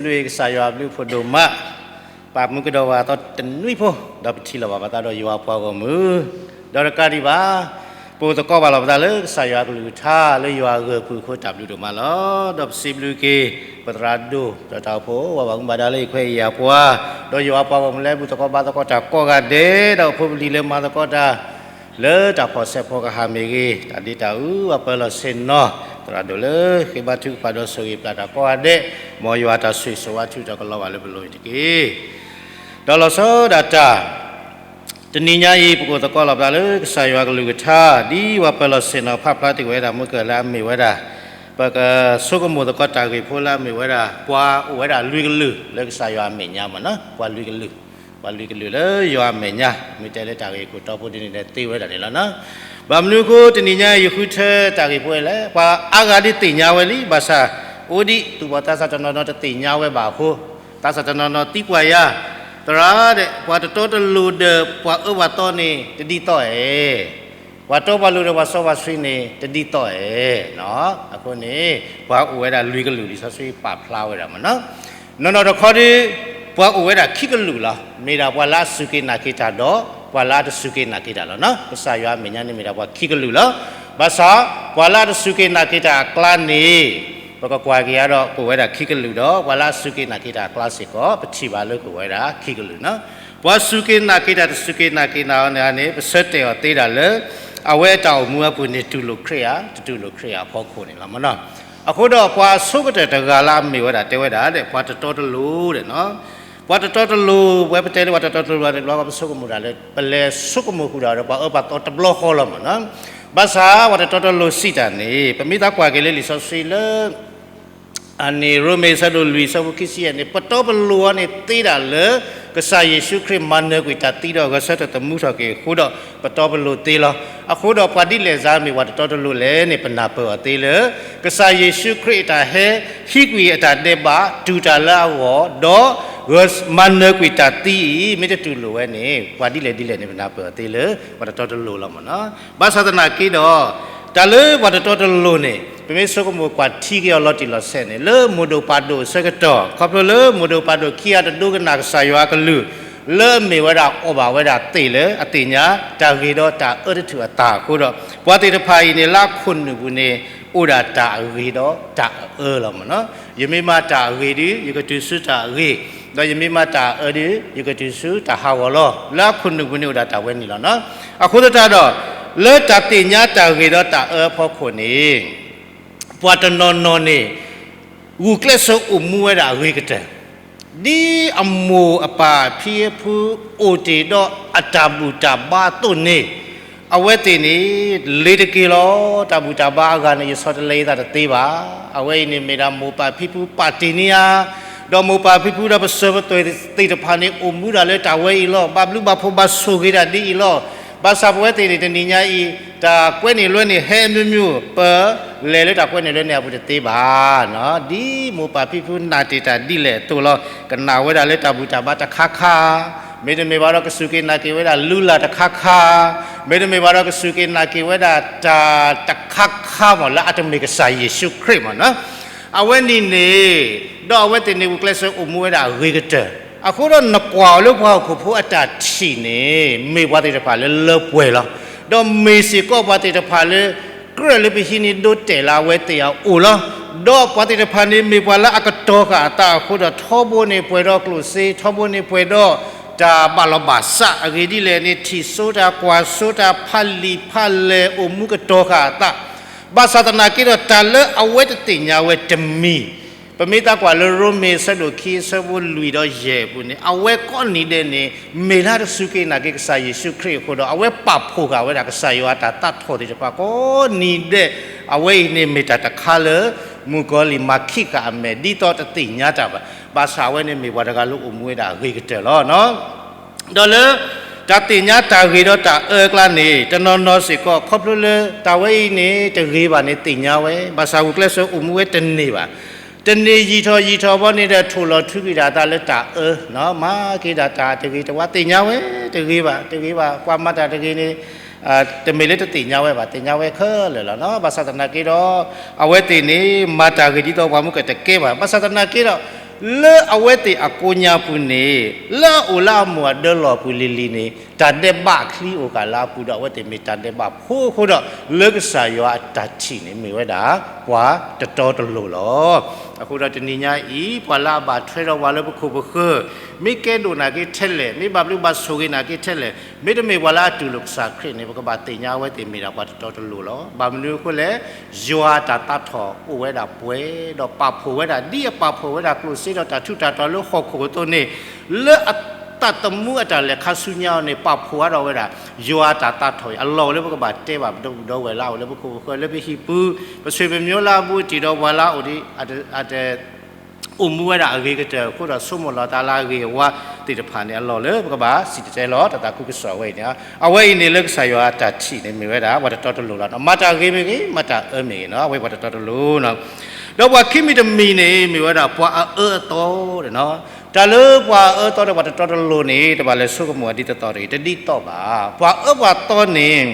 စံးဘျုးကစၢ်ယွၤအဘျုးအဖှိၣ်ဒိၣ်မး, ပာ်မူကဒီးပှၤသီတနွံဖိ, ဒီးပထံၣ်လိာ်ဘၣ်ပသးဒီးယွၤပှၤဂီၢ်မုၢ်, ဒီးတကးဒံးဘၣ်, ပအိၣ်သကိးဘၣ်လိာ်ပသးလၢကစၢ်ယွၤအကလုၢ်ကထါလၢယွၤအဂၢၢ်အပူၤအဃိတၢ်ဘျုးဒိၣ်မးလီၤ. ဒီးပစံးဘျုးက့ၤ ပသရၣ်ဒိၣ် ဒီးတၢ်အိၣ်ဖှိၣ် ဝၤဘၣ်မူဘၣ်ဒါလၢယခွဲးယာ်ပှၤ, ဒီးယွၤပှၤဂီၢ်မုၢ်လၢဘူၣ်သကိးဘါသကိးတၢ်ကိးဂၤဒဲး, ဒီးဖိပလံၤလၢမၤသကိးတၢ် လၢတၢ်ဖီၣ်ဆဲးဖီၣ်ကဟၣ်မ့ၢ်ဂ့ၤ, တၢ်ဒ့တၢ်အူ ပှၤပၢၤလီၢ်ဆ့ၣ်နီၤ, သရၣ်ဒိၣ်လၢဃ့ဘါထုကဖၣ်ဒီးဆိၣ်ဂ့ၤပျၢ်တၢ်ကိးဂၤဒဲး, မ်ယွၤတၢ်ဆိၣ်ဂ့ၤဆိၣ်ဝါထုးထီၣ်ကလီၤဘၣ်လၢပလိၤန့ၣ်တက့ၢ်. ဒီးလီၤဆီဒၣ်တၢ် တနံၤညါအံၤ ပကအိၣ်သကိးလီၤပသးလၢကစၢ်ယွၤကလုၢ်ကထါ, ဒ်ပှၤပၢၤလီၢ်ဆ့ၣ်နီၤဖးဖျါတ့ၢ်ဝဲဒၣ် မုၢ်ကလၢအမ့ၢ်ဝဲဒၣ်, ပကဆိကမိၣ်သကိးတၢ်ဂ့ၢ်ဖိလၢအမ့ၢ်ဝဲဒၣ် ပှၤအိၣ်ဝဲဒၣ်လွံၢ်ကလုာ်လၢကစၢ်ယွၤအမဲာ်ညါမ့ၢ်နီၤ, ပှၤလွံၢ်ကလုာ်, ပှၤလွံၢ်ကလုာ်လၢယွၤအမဲာ်ညါ, မ့ၢ်တဲလၢတၢ်ဂ့ၢ်ခိၣ်တီဖိဒ်န့ၣ်ဒီးသ့ဝဲဒၣ်န့ၣ်လီၤနီၤ. ဘၣ်မနုၤအဃိ တနံၤညါအံၤယဃုထၢတၢ်ဂ့ၢ်ဖိဝဲလဲၣ်, ပှၤအါဂၤဒ်သ့ၣ်ညါဝဲလံ, ဘၣ်ဆၣ် အိၣ်ဒံးသူၣ်ဘီၣ်သးစၢ်တနီၤနီၤတသ့ၣ်ညါဝဲဘၣ်အဃိ, သးစၢ်တနီၤနီၤသံကွၢ်ယၤ, သရၣ်ဒဲး ပှၤတတီတလိၤဒီးပှၤအၢပှၤသီန့ၣ် တဒ်သိးဧါ, ပှၤတီပှၤလိၤဒီးပှၤစီပှၤဆှံန့ၣ် တဒ်သိးဧါ. အဃိန့ၣ် ပှၤအိၣ်ဝဲဒၣ်လွံၢ်ကလုာ် လံာ်စီဆှံပာ်ဖျါဝဲဒၣ်မ့ၢ်နီၤ. နီၢ်နီၢ်တခီဒီး ပှၤအိၣ်ဝဲဒၣ်ခံကလုာ်လီၤ. မ့ၢ်ဒၣ်ပှၤလၢအစူၢ်က့ၤနာ်က့ၤတၢ်ဒီး ပှၤလၢအတစူၢ်က့ၤနာ်က့ၤတၢ်လီၤနီၤ. ကစၢ်ယွၤအမဲာ်ညါန့ၣ်မ့ၢ်ဒၣ်ပှၤခံကလုာ်လီၤ. ဘၣ်ဆၣ် ပှၤလၢအတစူၢ်က့ၤနာ်က့ၤတၢ်အကျါန့ၣ် ပကကွၢ်က့ၤအါဒီး ကအိၣ်ဝဲဒၣ်ခံကလုာ်ဒီး ပှၤလၢအစူၢ်က့ၤနာ်က့ၤတၢ်အကျါစ့ၢ်ကီး ပထံၣ်ဘၣ်လၢကအိၣ်ဝဲဒၣ်ခံကလုာ်နီၤ. ပှၤစူၢ်က့ၤနာ်က့ၤတၢ် တစူၢ်က့ၤနာ်က့ၤတၢ်အီၤန့ၣ်န့ၣ် ပဆၢတဲာ်အီၤသ့ဒၣ်လၢ အဝဲအတၢ်အိၣ်မူအပူၤန့ၣ် တူၢ်လိာ်ခရံာ်ဧါ တတူၢ်လိာ်ခရံာ်ဧါအဖီခိၣ်န့ၣ်လီၤမ့ၢ်နီၤ. အဃိဒီးပှၤအဆိကတၢၢ်တဂၤလၢအမ့ၢ်ဝဲဒၣ် တဲဝဲဒၣ်ဒီး ပှၤတတီတလိၤဒီးနီၤ. ပှၤတတီတလိၤ ပဝဲပတဲလၢပှၤတတီတလိၤဘၣ်န့ၣ် ပဆိကမိၣ်တၢ်လၢ ပလဲၤဆိကမိၣ်ဃုာ်ဒီး ပှၤအၢပှၤသီတဘျီဃီလီၤမ့ၢ်နီၤ. ဘၣ်ဆၣ်ပှၤတတီတလိၤစံးတၢ်န့ၣ် ပမ့ၢ်သးကွၢ်က့ၤလၢလံာ်စီဆှံလၢ အန့ၣ် ရိမ့ၤအဆၢဒိၣ်လွံၢ် အဆၢဖိခံဆံယဲၢ်န့ၣ် ပတီပလိၤအီၤန့ၣ်သ့ဒၣ်လၢ ကစၢ်ယ့ၣ်ၡူးခရံာ်မၤနၢၤကွံာ်တၢ်သံဒီးဂဲၤဆၢထၢၣ်သမူထီၣ်က့ၤအဃိဒီး ပတီပလိၤသ့လီၤ. အဃိဒီးပှၤဒ်လဲၣ်စါမ့ၢ်ပှၤတတီတလိၤလဲၣ်န့ၣ် ပနၢ်ပၢၢ်အီၤသ့လၢ ကစၢ်ယ့ၣ်ၡူးခရံာ်အတၢ်ဟဲဟံးကွံာ်အတၢ်ဒဲးဘး တူၢ်တၢ်လၢအဂီၢ် ဒီးမၤနၢၤကွံာ်တၢ်သံအံၤ မ့ၢ်တတူၢ်လိာ်ဝဲန့ၣ် ပှၤဒ်လဲၣ်ဒ်လဲၣ်န့ၣ် ပနၢ်ပၢၢ်အီၤသ့လၢ ပှၤတတီတလိၤလီၤမ့ၢ်နီၤ. ဘၣ်ဆၣ်သနာ်က့ဒီး တၢ်လၢပှၤတတီတလိၤန့ၣ် ပမ့ၢ်ဆိကမိၣ်ကွၢ်ထံက့ၤအီၤလီၤတံၢ်လီၤဆဲးန့ၣ် လၢမိၢ်ဒိၣ်ပၢ်ဒိၣ်အဆၢကတီၢ် ခီဖျိလၢမိၢ်ဒိၣ်ပၢ်ဒိၣ်ခံဂၤတဒိကနၣ်ကစၢ်ယွၤအကလုၢ် လၢအမ့ၢ်ဝဲဒၣ်အီၣ်ဘၣ်ဝဲဒၣ်သ့ၣ်လၢအသ့ၣ်ညါ တၢ်ဂ့ၤဒီးတၢ်အၢတထူၣ်အသးအဃိဒီး ပှၤသ့ၣ်တဖၣ်အံၤန့ၣ် လၢအခိၣ်နူာ်ပူၤန့ၣ် အိၣ်ဒၣ်တၢ်အဂ့ၤဒီးတၢ်အအၢလီၤမ့ၢ်နီၤ. ယမ့ၢ်မၤတၢ်အဂ့ၤဒီး ယကတုၤဆူတၢ်အဂ့ၤ, ဒီးယမ့ၢ်မၤတၢ်အအၢဒီး ယကတုၤဆူတၢ်ဟးဂီၤလီၤ. လၢအခိၣ်နူာ်ပူၤန့ၣ်အိၣ်ဒၣ်တၢ်ဝဲန့ၣ်လီၤနီၤ. အဃိသတးဒီး လၢတၢ်သ့ၣ်ညါတၢ်ဂ့ၤဒီးတၢ်အၢအဖီခိၣ်န့ၣ် ပှၤတနီၤနီၤန့ၣ် ဂုာ်ကျဲးစၢးအိၣ်မူဝဲဒၣ်အဂ့ၤကတၢၢ် ဒ်အမိၢ်အပၢ်အဖံအဖုအိၣ်တ့ၢ်ဒီးအတၢ်ဘူၣ်တၢ်ဘါအသိးန့ၣ် အဝဲသ့ၣ်န့ၣ် လ့ၤတက့ၢ်လီၤ. တၢ်ဘူၣ်တၢ်ဘါအဂၤန့ၣ် ယဆီတလဲအသးတသ့ဘၣ်. အဝဲအံၤန့ၣ်မ့ၢ်ဒၣ်မိၢ်ပၢ်ဖံဖုပာ်တ့ၢ်န့ၢ်ဧါ, ဒီးမိၢ်ပၢ်ဖံဖုဒီးပၢၤဆၢပၢၤသွဲၣ်သ့ၣ်တဖၣ်န့ၣ် အိၣ်မူဒၣ်လၢတၢ်ဝဲအံၤလီၤ. ဘၣ်ဘျုးဘၣ်ဖှိၣ်ဘၣ်ဆိၣ်ဂ့ၤဒၣ်ဒ်အံၤလီၤ. ဘၣ်ဆၣ်ပဝဲသ့ၣ်န့ၣ် တနံၤညါအံၤ တၢ်ကွဲးန့ၢ်လွဲန့ၢ်ဟဲအမျိုးမျိုး ပလဲၤလၢတၢ်ကွဲးန့ၢ်လွဲန့ၢ်အပူၤတသ့ဘၣ်. ဒ်မိၢ်ပၢ်ဖံဖုနာ်တ့ၢ်တၢ်ဒ်လဲၣ်အသိးလီၤ. ကနၣ်ဝဲဒၣ်လၢတၢ်ဘူၣ်တၢ်ဘါတခါခါ, မ့တမ့ၢ်ဘၣ်ဒီးကစူၢ်က့ၤနာ်က့ၤဝဲဒၣ်လုၢ်လၢ်တခါခါ, မ့တမ့ၢ်ဘၣ်ဒီးကစူၢ်က့ၤနာ်က့ၤဝဲဒၣ်တၢ်တခါခါမ့ၢ် လၢအတမ့ၢ်ကစၢ်ယ့ၣ်ၡူးခရံာ်မ့ၢ်နီၤ. အဝဲန့ၣ်န့ၣ် ဒီးအဝဲသ့ၣ်န့ၣ် ဂုာ်ကျဲးစၢးအိၣ်မူဝဲဒၣ်အဂ့ၤကတၢၢ်. အဃိဒီးနကွၢ်အီၤလၢပှၤဟီၣ်ခိၣ်ဖိအတၢ်ထံၣ်န့ၣ် မ့ၢ်ပှၤသ့ၣ်တဖၣ်လၢလၢပှဲၤလီၤ. ဒီးမ့ၢ်စ့ၢ်ကီးပှၤသ့ၣ်တဖၣ်လၢ ကြၢးလၢပဟံးန့ၢ်ဒိတဲာ်လၢအဝဲသ့ၣ်အအိၣ်လီၤ. ဒီးပှၤသ့ၣ်တဖၣ်န့ၣ် မ့ၢ်ပှၤလၢအကတီၤဃာ်အသးအဃိဒီး ထီဘိန့ၣ်ပှဲၤဒီးကျိၣ်စ့, ထီဘိန့ၣ်ပှဲၤဒီးတၢ်ဘၣ်လီၤဘၣ်စးအဂ့ၢ်ဒ်လဲၣ်န့ၣ် ထံၣ်စိတၢ်ကွၢ်စိတၢ်ဖးလံာ်ဖးလဲၢ်အိၣ်မူကတီၤဃာ်အသး. ဘၣ်ဆၣ်သနာ်က့ဒီး တၢ်လၢအဝဲတသ့ၣ်ညါဝဲတမံၤ ပမ့ၢ်သးကွၢ်လၢရိမ့ၤအဆၢဒိၣ်ခံအဆၢဖိလွံၢ်ဒီးယဲၢ်အပူၤန့ၣ် အဝဲကိးနံၤဒဲးန့ၣ် မ့ၢ်လၢတစူၢ်က့ၤနာ်က့ၤကစၢ်ယ့ၣ်ၡူးခရံာ်အဃိဒီး အဝဲပာ်ဖှိၣ်ဃာ်ဝဲဒၣ်ကစၢ်ယွၤအတၢ်သးထီၣ်သ့ၣ်တဖၣ်ကိးနံၤဒဲး. အဝဲအံၤန့ၣ်မ့ၢ်တၢ်တခါလၢ မုၣ်ကီၤလံၢ်မၤခံးဃာ်အမဲာ် ဒ်သိးတသ့ၣ်ညါတၢ်ဘၣ်. ဘၣ်ဆၣ်အဝဲန့ၣ်မ့ၢ်ပှၤတဂၤလၢအိၣ်မူဝဲဒၣ်အဂ့ၤကတၢၢ်လီၤ. ဒီးလၢ တၢ်သ့ၣ်ညါတၢ်ဂ့ၤဒီးတၢ်အၢအကျါန့ၣ် တနီၤနီၤစ့ၢ်ကီး ခီဖျိလၢတၢ်ဝဲအံၤန့ၣ် တဂ့ၤဘၣ်န့ၣ် သ့ၣ်ညါဝဲ, ဘၣ်ဆၣ်ဂုာ်ကျဲးစၢးအိၣ်မူဝဲတန့ၢ်ဘၣ်. တန့ၢ်ယံာ်ထီၣ်ယံာ်ထီၣ်ဘီန့ၣ်ဒီး ထိၣ်လီၤထုးကွံာ်ဒၣ်အသးလၢတၢ်အၢ, မၤက့ၤဒၣ်တၢ်တဂ့ၤတဝါ သ့ၣ်ညါဝဲ, တဂ့ၤဘၣ် တဂ့ၤဘၣ် ပှၤမၤတၢ်တဂ့ၤန့ၣ် တမ့ၢ်လၢတသ့ၣ်ညါဝဲဘၣ်, သ့ၣ်ညါဝဲခဲလၢာ်လီၤ. ဘၣ်ဆၣ်သနာ်က့ဒီး အဝဲသ့ၣ်န့ၣ် မၤတၢ်ဂ့ၤဒ်သိးပှၤမူကတကဲဘၣ်. ဘၣ်ဆၣ်သနာ်က့ဒီး လၢအဝဲသ့ၣ်အကိးညါပူၤန့ၣ် လၢအအိၣ်လၢအမိၢ်အဒၢလီၢ်ပူၤလံၤလံၤန့ၣ် တၢ်ဒဲးဘးအချံအိၣ်ဃာ်လၢအပူၤဒီး အဝဲသ့ၣ်မ့ၢ်တၢ်ဒဲးဘးဖိအဃိဒီး လၢကစၢ်ယွၤအတၢ်ထံၣ်န့ၣ် မ့ၢ်ဝဲဒၣ် ပှၤတတီတလိၤလီၤ. အဃိဒီးတနံၤညါအံၤ ပှၤလၢအဘၣ်ထွဲဒီးပှၤလၢပခိၣ်ပဃၢၤ မ့ၢ်ကဲဒိၣ်နာ်က့ထဲလဲၣ်, မ့ၢ်ဘၣ်ဘျုးဘၣ်ဆိၣ်ဂ့ၤနာ်က့ထဲလဲၣ်, မ့တမ့ၢ်ပှၤလၢအတူၢ်လိာ်ကစၢ်ခရံာ်န့ၣ် ပကဘၣ်သ့ၣ်ညါအဝဲသ့ၣ်မ့ၢ်ဒၣ်ပှၤတတီတလိၤလီၤ. ဘၣ်မနုၤအဃိလဲၣ်, ယွၤအတၢ်သးထီၣ်အိၣ်ဝဲဒၣ်ပှဲၤ ဒီးပာ်ဖှိၣ်ဝဲဒၣ် ဒ်အပာ်ဖှိၣ်ဝဲဒၣ်ကျိၣ်စ့ဒီးတၢ်ထူးတၢ်တီၤလၢဟီၣ်ခိၣ်အသိးန့ၣ်, လၢအသးသမူအတၢ်လဲၤခါဆူညါအီၤန့ၣ် ပာ်ဖှိၣ်အါထီၣ်ဝဲဒၣ် ယွၤအတၢ်သးထီၣ်အံၤ အလီၢ်အိၣ်လၢပကဘၣ်တဲဘၣ်ပဒီပုၢ်ဝဲၢ်လၢအအိၣ်လၢပခိၣ်ပဃၢၤ လၢပဟံၣ်ပူၤ ပဆွေပမျိုးလၢအဘူးအတံၢ်ဒီးပှၤလၢအအိၣ်ဒ် အတ အိၣ်မူဝဲဒၣ်အဂ့ၤကတၢၢ်အဃိဒီး ဆိကမိၣ်လီၤသးလၢအဂ့ၤအဝါသ့ၣ်တဖၣ်န့ၣ် အလီၢ်လၢပကဘၣ်စံၣ်တဲၤတဲလီၤ တၢ်သးခုကစီၣ်ဝဲအံၤန့ၣ်, အဝဲအံၤန့ၣ်လၢကစၢ်ယွၤအတၢ်ထံၣ်န့ၣ် မ့ၢ်ဝဲဒၣ်ပှၤတတီတလိၤလီၤ. မၤတၢ်ဂ့ၤမ့ၢ်ဂ့ၤ မၤတၢ်အၢမ့ၢ်ဂ့ၤနီၤ အဝဲပှၤတတီတလိၤနီၤ. ဒီးပှၤခံမံၤတမံၤန့ၣ် မ့ၢ်ဝဲဒၣ်ပှၤအအၢအသီန့ၣ်နီၤ. တၢ်လၢပှၤအအၢအသီဒီးပှၤတတီတလိၤန့ၣ် တဘၣ်လဲၤဆိကမိၣ်အီၤဒ်သိးသိးတဂ့ၤ, တဒ်သိးဘၣ်. ပှၤအၢပှၤသီန့ၣ်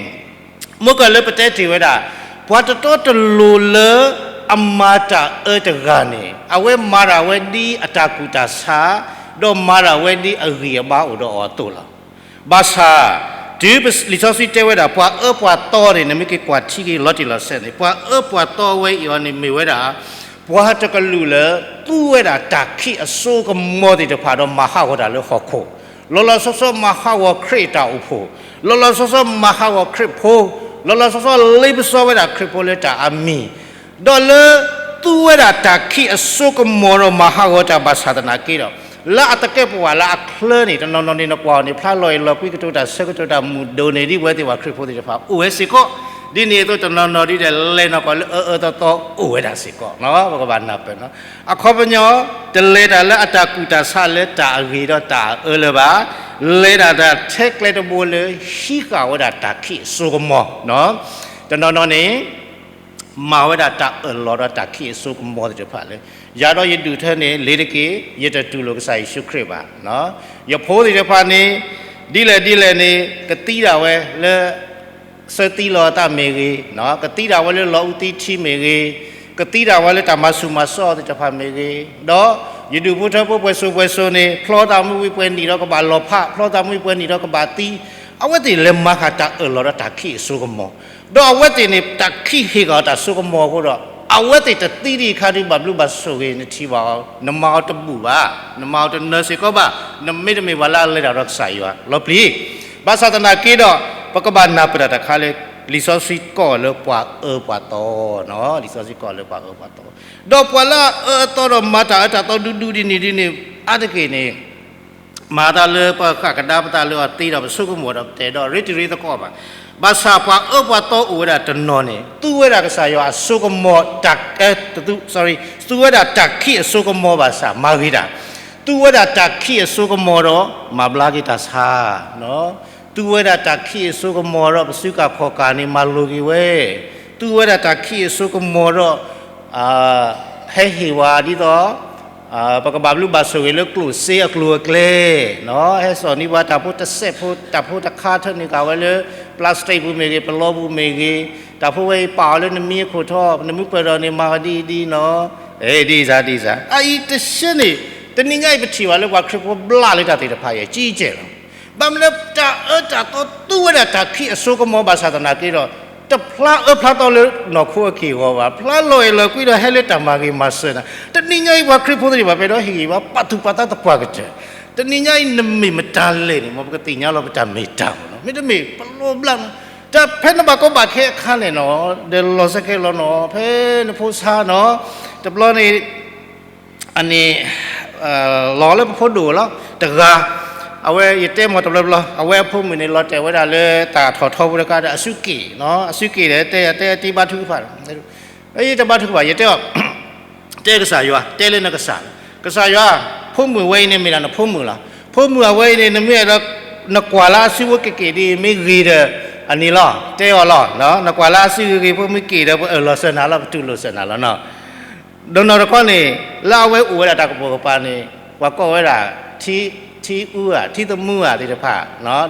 မ့ၢ်ကလၢပတဲတ့ၢ်ဝဲဒၣ် ပှၤတတီတလိၤလၢအမၤတၢ်အၢတဂၤန့ၣ် အဝဲမၤတၢ်ဝဲဒ်အတၢ်ကူၣ်တၢ်ဆး ဒီးမၤတၢ်ဝဲဒ်အဂံၢ်အဘါအိၣ်ဒီးအီၤအသိးလီၤ. ဘၣ်ဆၣ် တုၤလံာ်စီဆှံတဲဝဲဒၣ် ပှၤအၢပှၤသီန့ၣ် နမ့ၢ်က့ၤကွၢ်ထံက့ၤလီၤတံၢ်လီၤဆဲးန့ၣ် ပှၤအၢပှၤသီဝဲအံၤအီၤန့ၣ်မ့ၢ်ဝဲဒၣ် ပှၤတကလုာ်လၢ သူဝဲဒၣ်တၢ်ခံးအစိကမီၤသ့ၣ်တဖၣ်ဒီးမၤဟးဂီၤတၢ်လၢဟီၣ်ခိၣ်, လီၤလီၤဆီဆီမၤဟးဂီၤခရံာ်အတၢ်အိၣ်ဖှိၣ်, လီၤလီၤဆီဆီမၤဟးဂီၤခရံာ်ဖိ, လီၤလီၤဆီဆီလ့ပစီဝဲဒၣ်ခရံာ်ဖိလၢတၢ်အမံၤ, ဒီးလၢ သူဝဲဒၣ်တၢ်ခံးအစိကမီၤဒီးမၤဟးဂီၤတၢ်ဘၣ်ဆၣ်သနာ်က့ဒီး လၢအသကဲးပဝးလၢအချၢန့ၣ် တနီၤနီၤန့ၣ် နကွၢ်အီၤန့ၣ် ဖျါလီၤအံၤလီၤကွံကတိၤတၢ်ဆၢကတီၢ်တၢ်မုာ်ဒိၣ်န့ၣ် ဒ်ပဝဲသ့ၣ်ပှၤခရံာ်ဖိသ့ၣ်တဖၣ်အိၣ်ဝဲစ့ၢ်ကီး, ဒ်န့ၣ်အသိးတနီၤနီၤဒ်ဒီးလဲၤနီၢ်ကီၢ်လၢအအၢအသီအိၣ်ဝဲဒၣ်စ့ၢ်ကီး, ပကဘၣ်နၢ်ပၢၢ်နီၤ. အခီပညီ တလဲၤတၢ်လၢအတၢ်ကူၣ်တၢ်ဆးလၢတၢ်အဂ့ၤဒီးတၢ်အအၢလၢၤဘၣ်, လဲၤဒၣ်တၢ်ထဲကျဲတဘိလၢဟံးဃာ်ဝဲဒၣ်တၢ်ခံးအစိကမီၤ, တနီၤနီၤန့ၣ် မၤဝဲဒၣ်တၢ်အၢၣ်လီၤဒီးတၢ်ခံးအစိကမီၤသ့ၣ်တဖၣ်လၢ ယၤဒီးယဒူၣ်ထၢန့ၣ် လ့ၤတက့ၢ် ယတတူၢ်လိာ်ကစၢ်ယ့ၣ်ၡူးခရံာ်ဘၣ်. ယဖိသ့ၣ်တဖၣ်န့ၣ် ဒ်လဲၣ်ဒ်လဲၣ်န့ၣ် ကသံဒၣ်ဝဲလၢ ဆၢသံလီၤအသးမ့ၢ်ဂ့ၤ, ကသံဒၣ်ဝဲလၢလီၤအူသံထံမ့ၢ်ဂ့ၤ, ကသံဒၣ်ဝဲလၢတၢ်မၤဆူၣ်မၤစိးသ့ၣ်တဖၣ်မ့ၢ်ဂ့ၤ, ဒီးယဒူၣ်ဖိထၢဖိပှဲၤစိၤပှဲၤစိၤန့ၣ် ဖျီသးမူဝံၤပှဲၤနံၣ်ဒီးကဘၣ်လီၤဖး, ဖျီသးမူဝံၤပှဲၤနံၣ်ဒီးကဘၣ်သံ, အဝဲသ့ၣ်လဲၤမၤဃာ်တၢ်အၢၣ်လီၤဒီးတၢ်ခံးအစိကမီၤ, ဒီးအဝဲသ့ၣ်န့ၣ် တၢ်ခံးဟ့ၣ်ဃာ်အီၤတၢ်စိကမီၤအဃိဒီး အဝဲသ့ၣ်တသံဒ်အခါဒုးဘၣ်ဘျုးဘၣ်ဆိၣ်ဂ့ၤနထံၣ်ဘၣ်အီၤ, နမၤအီၤတဘူၣ်ဘၣ်, နမၤအီၤတနၢၤစ့ၢ်ကီးဘၣ်, နမ့တမ့ၢ်ပှၤလၢအလဲၤတၢ်ဒီးကစၢ်ယွၤလီၤပျံၤ ဘၣ်ဆၣ်သနာ်က့ဒီး ပကဘၣ်နၢ်ပၢၢ်တၢ်တခါလၢ လံာ်စီဆှံကိးလၢပှၤအၢပှၤသီ, လံာ်စီဆှံကိးလၢပှၤအၢပှၤသီ, ဒီးပှၤလၢအအၢအသီဒီးမၤတၢ်အၢတၢ်သီဒူဒူဒ်န့ၣ်ဒ်န့ၣ် အါတက့ၢ်န့ၣ် မၤသးလၢပှၤဃၣ်ကဒါပသးလၢအီၤသ့ဒီး ပဆိကမိၣ်ဒီးပတဲဒီး ရ့တံၤရ့သကိးဘၣ်. ဘၣ်ဆၣ်ပှၤအၢပှၤသီအိၣ်ဝဲဒၣ်တနီၤန့ၣ် သူဝဲဒၣ်ကစၢ်ယွၤအစိကမီၤတၢ်, သူဝဲဒၣ်တၢ်ခံးအစိကမီၤဘၣ်ဆၣ် မၤဂ့ၤတၢ်, သူဝဲဒၣ်တၢ်ခံးအစိကမီၤဒီး မၤဘျါက့ၤတၢ်ဆါ, သူဝဲဒၣ်တၢ်ခံးအစိကမီၤဒီး ပစုကၢ်ခီၣ်ကၢ်န့ၣ် မၤလိၤက့ၤဝဲ, သူဝဲဒၣ်တၢ်ခံးအစိကမီၤဒီး ဟဲဟ့ၣ်ဝဲဒ်သိး ပကဘၣ်ဘျုးဘၣ်ဆိၣ်ဂ့ၤလၢကျိၣ်စ့အကျိၤအကျဲ, ဟဲစိာ်န့ၢ်ပှၤတၢ်ဖိတစဲးဖိ တၢ်ဖိတခါထၢနုာ်ဃာ်ဝဲလၢ plastic ပူၤမ့ၢ်ဂ့ၤ ပလီပူၤမ့ၢ်ဂ့ၤ, တၢ်ဖိဝဲအံၤပာ်အီၤလၢနမံအခိၣ်ထီၣ် နမ့ၢ်ပှဲၤဒီးန့ၣ် မၤဝဲဒ်အံၤဒ်နီၤ, ဒ်စါဒ်စါ အအံၤတဆၢန့ၣ် တနံၤညါအံၤပထံၣ်ဘၣ်လၢပှၤခရံာ်ဖိဘျးလၢတၢ်သ့ၣ်တဖၣ်အံၤ အကံကဲလီၤ. ဘၣ်မနုၤတၢ်အၢတၢ်သီသူဝဲဒၣ်တၢ်ခံးအစိကမီၤဘၣ်ဆၣ်သနာ်က့ဒီး တဖျါအၢဖျါသီလၢနီၢ်ခိအက့ၢ်အဂီၤဘၣ်, ဖျါလီၤအဲၣ်လီၤကွံဒီးဟဲလၢတၢ်မၤဂ့ၤမၤစၢၤနၤ, တနံၤညါအံၤပှၤခရံာ်ဖိသ့ၣ်တဖၣ် ပအဲၣ်ဒိးဟ့ၣ်ဂံၢ်ဘါပာ်သူၣ်ပာ်သးသပှၢ်ကတၢၢ်, တနံၤညါအံၤနမ့ၢ်မတၤလဲၣ်န့ၣ် မ်ပကသ့ၣ်ညါလီၤပတၢ်မ့ၢ်တၢ်မ့ၢ်နီၤ, မ့တမ့ၢ်ပလီၤဘျါနီၤ, တၢ်ဖဲနဘၣ်ကီဘၣ်ခဲအခါန့ၣ်နီၤ, ဒီးလီၤစဲကဲလီၤနီၤ, ဖဲနဖိဆါနီၤ, တဘျီန့ၣ် အန့ၣ် လီၤလၢပဖိဒိၣ်လီၤ တဂၤ, အဝဲယတဲမ့ၢ်တဘျီဘျီ အဝဲအဖိမုၣ်န့ၣ် လီၤတဲာ်ဝဲဒၣ်လၢတၢ်ထီၣ်ထီဖိတခါဒီး အစုက့ၣ်နီၤ, အစုက့ၣ်ဒီး တဲယၤတဲတ့ဘါထုကဖၣ်, တဘါထုကဖၣ် ယတဲအီၤ, တဲကစၢ်ယွၤ တဲလၢနကစၢ်, ကစၢ်ယွၤ, ဖိမုၣ်ဝဲအံၤန့ၣ်မ့ၢ်ဒၣ်နဖိမုၣ်လီၤ, ဖိမုၣ်အဝဲအံၤန့ၣ် နမ့ၢ်အဲၣ်ဒိး နကွၢ်လၢအစုဖိက့ၣ်က့ၣ်ဒ်အံၤ မ့ၢ်ဂ့ၤဒီး အန့ၣ်လီၤ, တဲအီၤလီၤ, နကွၢ်လၢအစုဂ့ၤဂ့ၤ ဖိမုၣ်က့ၣ်ဒီး ပအၢၣ်လီၤစၢၤနၤလီၤ ပတူၢ်လိာ်စၢၤနၤလီၤနီၤ. ဒီးနီၢ်တခီန့ၣ် လၢအဝဲအိၣ်ဝဲဒၣ်တၢ်ကပိာ်ကပၤန့ၣ် ပှၤကိးဝဲဒၣ် ထံအူဧါ ထံသမူဧါသ့ၣ်တဖၣ်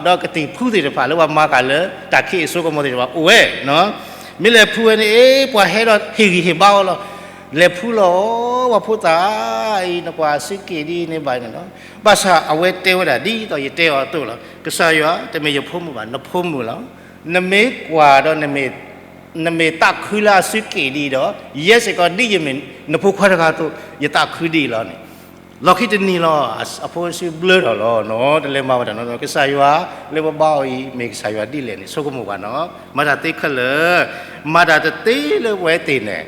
ဒီးကသံၣ်ဖူသ့ၣ်တဖၣ် လၢပှၤမၤဃာ်လၢတၢ်ခံးအစိကမီၤသ့ၣ်တဖၣ်အိၣ်ဝဲ, မ့ၢ်လဲၤဖူဝဲန့ၣ် အ့ ပှၤဟဲဒီးဟ့ၣ်ဂံၢ်ဟ့ၣ်ဘါအီၤလီၤ, လဲၤဖူလီၤ ပှၤဖိသၣ်အံၤ နကွၢ်အစုက့ၣ်ဒ်အံၤန့ၣ်ဘၣ်န့ၣ်လီၤ. ဘၣ်ဆၣ်အဝဲတဲဝဲဒၣ်ဒ်သိးယတဲအီၤအသိးလီၤ. ကစၢ်ယွၤ တမ့ၢ်ယဖိမုၣ်ဘၣ်, နဖိမုၣ်လီၤ. နမ့ၢ်ကွၢ်ဒီး နမ့ၢ်သးခုလၢအစုက့ၣ်ဒ်အံၤဒီး ယဲစ့ၢ်ကီးဒ်ယမ့ၢ်နဖိခွါတဂၤအသိး ယသးခုဒ်အံၤလီၤန့ၣ် လီၢ်ခံတနံၤလီၤ အဖိအစုဘျၢထီၣ်လီၤ. တလဲၤမၤဝဲတၢ်နီၢ်နီၢ် ကစၢ်ယွၤလၢပဘါအီၤအံၤ မ့ၢ်ကစၢ်ယွၤဒ်လဲၣ်န့ၣ် ဆိကမိၣ်ဘၣ်နီၢ်. မၤတၢ်သ့ခဲလၢာ်, မၤတၢ်တသ့လၢပဝဲသ့ၣ်န့ၣ်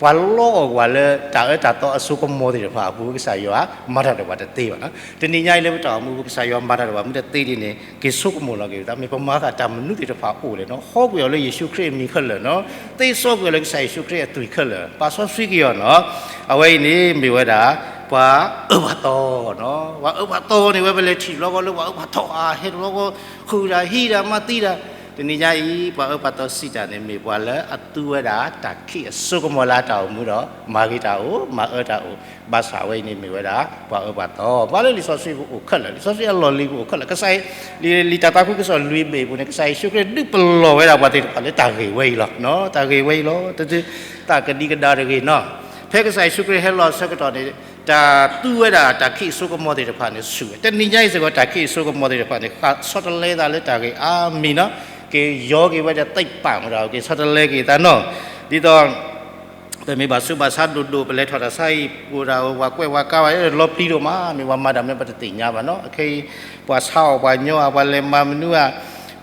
ပှၤလီအီၣ်ကွၢ်လၢတၢ်အၢတၢ်သီအစိကမီၤသ့ၣ်တဖၣ်အပူၤ ကစၢ်ယွၤမၤတၢ်ဒီးပှၤတသ့ဘၣ်နီၢ်. တနံၤညါအံၤလၢပတၢ်အိၣ်မူပူၤ ကစၢ်ယွၤမၤတၢ်ဒီးပှၤမ့ၢ်တသ့ဒ်န့ၣ် က့ၤဆိကမိၣ်လီၤက့ၤပသး မ့ၢ်ပမၤသးတၢ်မနုၤသ့ၣ်တဖၣ်အိၣ်လဲၣ်နီၢ်. ဟီကွံာ်အီၤလၢယ့ၣ်ၡူးခရံာ်အမံၤခဲလၢာ်နီၢ်. သ့စီကွံာ်အီၤလၢကစၢ်ယ့ၣ်ၡူးခရံာ်အသွံၣ်ခဲလၢာ် ပာ်စီဆှံက့ၤအီၤနီၢ်. အဝဲအံၤန့ၣ်မ့ၢ်ဝဲဒၣ် ပှၤအၢပှၤသီနီၢ်. ပှၤအၢပှၤသီန့ၣ် ဝဲပလဲၤထံၣ်တဘျီဃီလၢပှၤအၢပှၤသီအါ ဟဲတဘျီဃီ ဃုာ်တၢ်ဟံးတၢ်မၤသံတၢ်. တနံၤညါအံၤ ပှၤအၢပှၤသီစံးတၢ်န့ၣ် မ့ၢ်ပှၤလၢအသူဝဲဒၣ်တၢ်ခံးအစိကမီၤလၢအတၢ်အိၣ်မူဒီး မၤဂ့ၤတၢ်အိၣ် မၤအၢတၢ်အိၣ်. ဘၣ်ဆၣ်အဝဲအံၤန့ၣ်မ့ၢ်ဝဲဒၣ် ပှၤအၢပှၤသီ ပှၤလၢလံာ်စီဆှံပူၤအိၣ်ခဲလၢာ်, လံာ်စီဆှံအလီၢ်လံၤပူၤအိၣ်ခဲလၢာ်. ကစၢ် လံာ်တၢ်သးခုကစီၣ်လွံၢ်ဘ့ၣ်အပူၤန့ၣ် ကစၢ်ယ့ၣ်ၡူးခရံာ်ဒုးပလီၢ်ဝဲဒၣ်ပှၤသ့ၣ်တဖၣ်လၢတၢ်ဂ့ၢ်ဝဲအံၤလီၤ. တၢ်ဂ့ၢ်ဝဲအံၤလီၤ. တၢ်ကဒံကဒါတဂ့ၤနီၢ်. ဖဲကစၢ်ယ့ၣ်ၡူးခရံာ်ဟဲလီၤအဆၢကတီၢ်န့ၣ် တၢ်သူဝဲဒၣ်တၢ်ခံးအစိကမီၤသ့ၣ်တဖၣ်န့ၣ် ဆူၣ်ဝဲ. တနံၤညါအံၤစ့ၢ်ကီး တၢ်ခံးအစိကမီၤသ့ၣ်တဖၣ်န့ၣ် ဆီတလဲသးလၢတၢ်ဂ့ၢ်အါမံၤနီၢ်. က့ၤယီက့ၤဝဲဒီး သိပ်းပၢ်မတၤ က့ၤဆီတလဲက့ၤသးနီၢ်. ဒ်သိး ပမ့ၢ်ဘၣ်ဆူးဘၣ်ဆါဒိၣ်ဒိၣ် ပလဲၤထီၣ်တၢ်ဆါဟံၣ် ပှၤဒၣ်ဝဲ ပှၤကွဲးပှၤကါဝဲ လီၤပျံၤဒိၣ်မး မ့ၢ်ပှၤမၤတၢ်မ့ၢ်ပတသ့ၣ်ညါဘၣ်နီၢ်. ခဲအံၤ ပှၤဆါအီၣ်ပှၤညီအီၤ ပှၤလဲၤမၤမနုၤဧါ,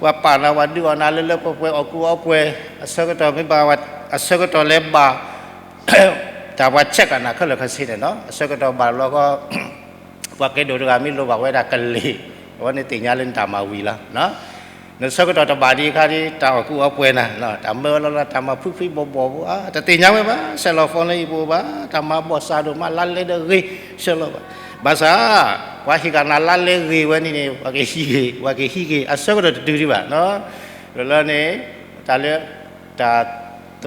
ပှၤပာ်နၤ ပှၤဒုးအီၣ်နၤလၢလၢပှဲၤပှဲၤ အီၣ်ကူအီပှဲၤ အဆၢကတီၢ်မ့ၢ်ဘၣ် အဆၢကတီၢ်လဲၤဘၣ် တၢ်ပှၤဆဲးကနၣ်ခဲလၢာ်ခဲဆ့န့ၣ်နီၢ်. အဆၢကတီၢ်ဘၣ်လီၤဃီ ပှၤကဲဒိၣ်တဂၤမ့ၢ်လိၣ်ဘၣ်ဝဲဒၣ်ကလ့ၢ် အဝဲန့ၣ်သ့ၣ်ညါလၢနတၢ်မၤဝံၤလီၤ. နဆၢကတီၢ်တဘၣ်ဒံးအခါဒ် တၢ်အီၣ်ကူအီပှဲၤနၤ တၢ်မၢဝဲလီၤလီၤ တၢ်မၤဖှံဖှံဘီၣ်ဘီၣ်ဘိ တသ့ၣ်ညါဝဲဘၣ် ဆဲးလီၤ phone လၢယပူၤဘၣ် တၢ်မၤဘီၣ်စၢ်ဒိၣ်မး လါလဲဒီးဂ့ၤ ဆဲးလီၤဘၣ်. ဘၣ်ဆၣ် ပှၤဟ့ၣ်ကနၤလါလဲဂ့ၤဝဲန့ၣ်န့ၣ် ပှၤကဟံးဂ့ၤ ပှၤကဟံးဂ့ၤ အဆၢကတီၢ်တတုၤဒံးဘၣ်နီၢ်. လၢလၢန့ၣ် တၢ်လၢ တၢ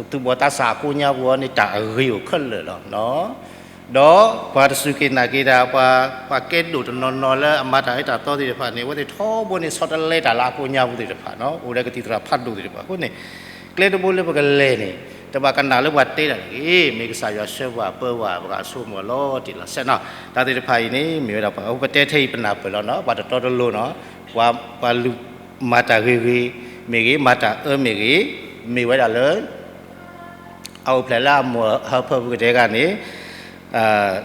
်သူၣ်ဘီၣ်သးစၢ်အကိးညါပူၤအီၤန့ၣ် တၢ်အဂ့ၤအိၣ်ခဲလၢာ်လီၤ. ဒီးပှၤတစူၢ်က့ၤနာ်က့ၤတၢ် ပှၤ ပှၤကဲဒိၣ်တနီၤနီၤလၢအမၤတၢ်အၢတၢ်သီသ့ၣ်တဖၣ်န့ၣ် အဝဲသ့ၣ်ထီဘိန့ၣ် ဆီတလဲတၢ်လၢအကိးညါပူၤသ့ၣ်တဖၣ်နီၢ် အိၣ်ဒီးကသံၣ်သရၣ်ဖးဒိၣ်သ့ၣ်တဖၣ်အဃိန့ၣ် ကျဲတဘိလၢပကလဲၤန့ၣ် တဘၣ်ကနၣ်လၢပှၤတဲတၢ်တဂ့ၤ မ့ၢ်ကစၢ်ယွၤဆှၢပှၤပၢပှၤ ပှၤဂၤဆိကမိၣ်လီၤတံၢ်လီၤဆဲးနီၢ်. တၢ်သ့ၣ်တဖၣ်အံၤန့ၣ် မ့ၢ်ဝဲဒၣ်ပှၤ ပတဲထဲအံၤပနၢ်ပၢၢ်လီၤနီၢ် ပှၤတတီတလိၤနီၢ် ပှၤ ပှၤလူၤမၤတၢ်ဂ့ၤဂ့ၤမ့ၢ်ဂ့ၤ မၤတၢ်အၢမ့ၢ်ဂ့ၤ မ့ၢ်ဝဲဒၣ်လၢ အအိၣ်ဖျဲၣ်လၢအမိၢ်ဟၢဖၢပူၤကတဲဂၤန့ၣ်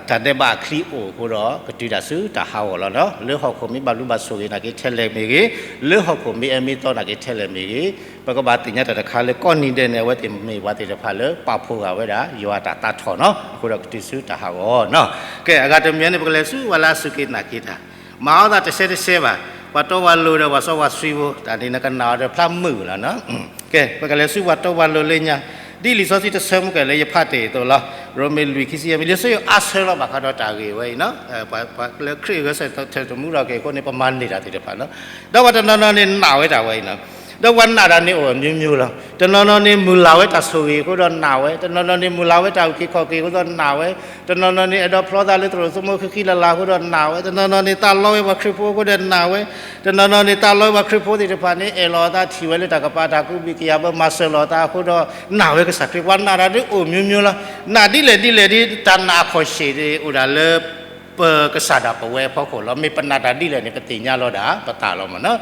တၢ်ဒဲးဘးအချံအိၣ်အဃိဒီး ကတုၤတၢ်ဆူတၢ်ဟးဂီၤလီၤနီၢ်. လၢဟီၣ်ခိၣ်မ့ၢ်ဘၣ်လူၤဘၣ်ဆိၣ်ဂ့ၤနာ်က့ထဲလဲၣ်မ့ၢ်ဂ့ၤ, လၢဟီၣ်ခိၣ်မ့ၢ်အၢမ့ၢ်သီနာ်က့ထဲလဲၣ်မ့ၢ်ဂ့ၤ, ပကဘၣ်သ့ၣ်ညါတၢ်တခါလၢကိးနံၤဒဲးန့ၣ် အဝဲသ့ၣ်မ့ၢ်ပှၤသ့ၣ်တဖၣ်လၢပာ်ဖှိၣ်ဂာ်ဝဲဒၣ် ယွၤအတၢ်သးထီၣ်နီၢ်. အဃိဒီးကတုၤဆူတၢ်ဟးဂီၤနီၢ်. ကဲ အဂၤတမံၤန့ၣ် ပကလဲၤဆူပှၤလၢအစူၢ်က့ၤနာ်က့ၤတၢ် မၤအီၤသးတဆဲတဆဲဘၣ်. ပှၤတီပှၤလိၤဒီးပှၤစီပှၤဆှံဖိ တၢ်န့ၣ်နကနၣ်အီၤဒီးဖျါမုာ်လီၤနီၤ. ကဲ ပကလဲၤဆူပှၤတီပှၤလိၤလၢညါ, ဒ်လံာ်စီဆှံတဆၢမုၢ်ကဲၤလၢယဖးတ့ၢ်အသိးလီၤ. ရိမ့ၤလွံၢ်ခံဆံယဲၢ်မ့ၢ် လံာ်စီဆှံအါဆၢလီၤဘၣ်ဃးဒီးတၢ်ဂ့ၢ်ဝဲအံၤနီၤ. ပှၤလၢခရံာ်အဂဲၤဆၢထၢၣ်တမူထီၣ်က့ၤအဃိန့ၣ် ပမၤန့ၢ်တၢ်သ့ၣ်တဖၣ်နီၤ. ဒီးပှၤတနီၤနီၤန့ၣ်နာ်ဝဲတၢ်ဝဲအံၤနီၤ. ဒီးပှၤနာ်တၢ်န့ၣ်အိၣ်အမျိုးမျိုးလီၤ. တနီၤနီၤန့ၣ်မုၢ်လၢ်ဝဲတၢ်ဆိၣ်ဂ့ၤအဃိဒီးနာ်ဝဲ, တနီၤနီၤန့ၣ်မုၢ်လၢ်ဝဲတၢ်အုၣ်က့ၤခီၣ်က့ၤအဃိဒီးနာ်ဝဲ, တနီၤနီၤန့ၣ်အဲၣ်ဒိးဖျီသးလၢသရိာ်သမူဃံဃံလၤလၤအဃိဒီးနာ်ဝဲ, တနီၤနီၤန့ၣ်သးလီဝဲပှၤခရံာ်ဖိအဃိဒီးနာ်ဝဲ, တနီၤနီၤန့ၣ်သးလီဝဲပှၤခရံာ်ဖိသ့ၣ်တဖၣ်န့ၣ် အဲၣ်လီၤအသးထံၣ်ဝဲလၢတၢ်ကပၤတၢ်ကူဘံၣ်ကယၤဘၢမၤစၢၤလီၤအသးအဃိဒီးနာ်ဝဲကစၢ်ခရံာ်. ပှၤနာ်တၢ်ဒ်အိၣ်မျိုးမျိုးလီၤ. နာ်ဒ်လဲၣ်ဒ်လဲၣ်ဒ် တၢ်နာ်အခီၣ်ဆ့ၣ်န့ၣ် အိၣ်ဒၣ်လၢ ပကစၢ်ဒၣ်ပဝဲအဖီခိၣ်လီၤ. မ့ၢ်ပနာ်တၢ်ဒ်လဲၣ်န့ၣ် ပသ့ၣ်ညါလီၤဒၣ်ပသးလီၤမ့ၢ်နီၤ.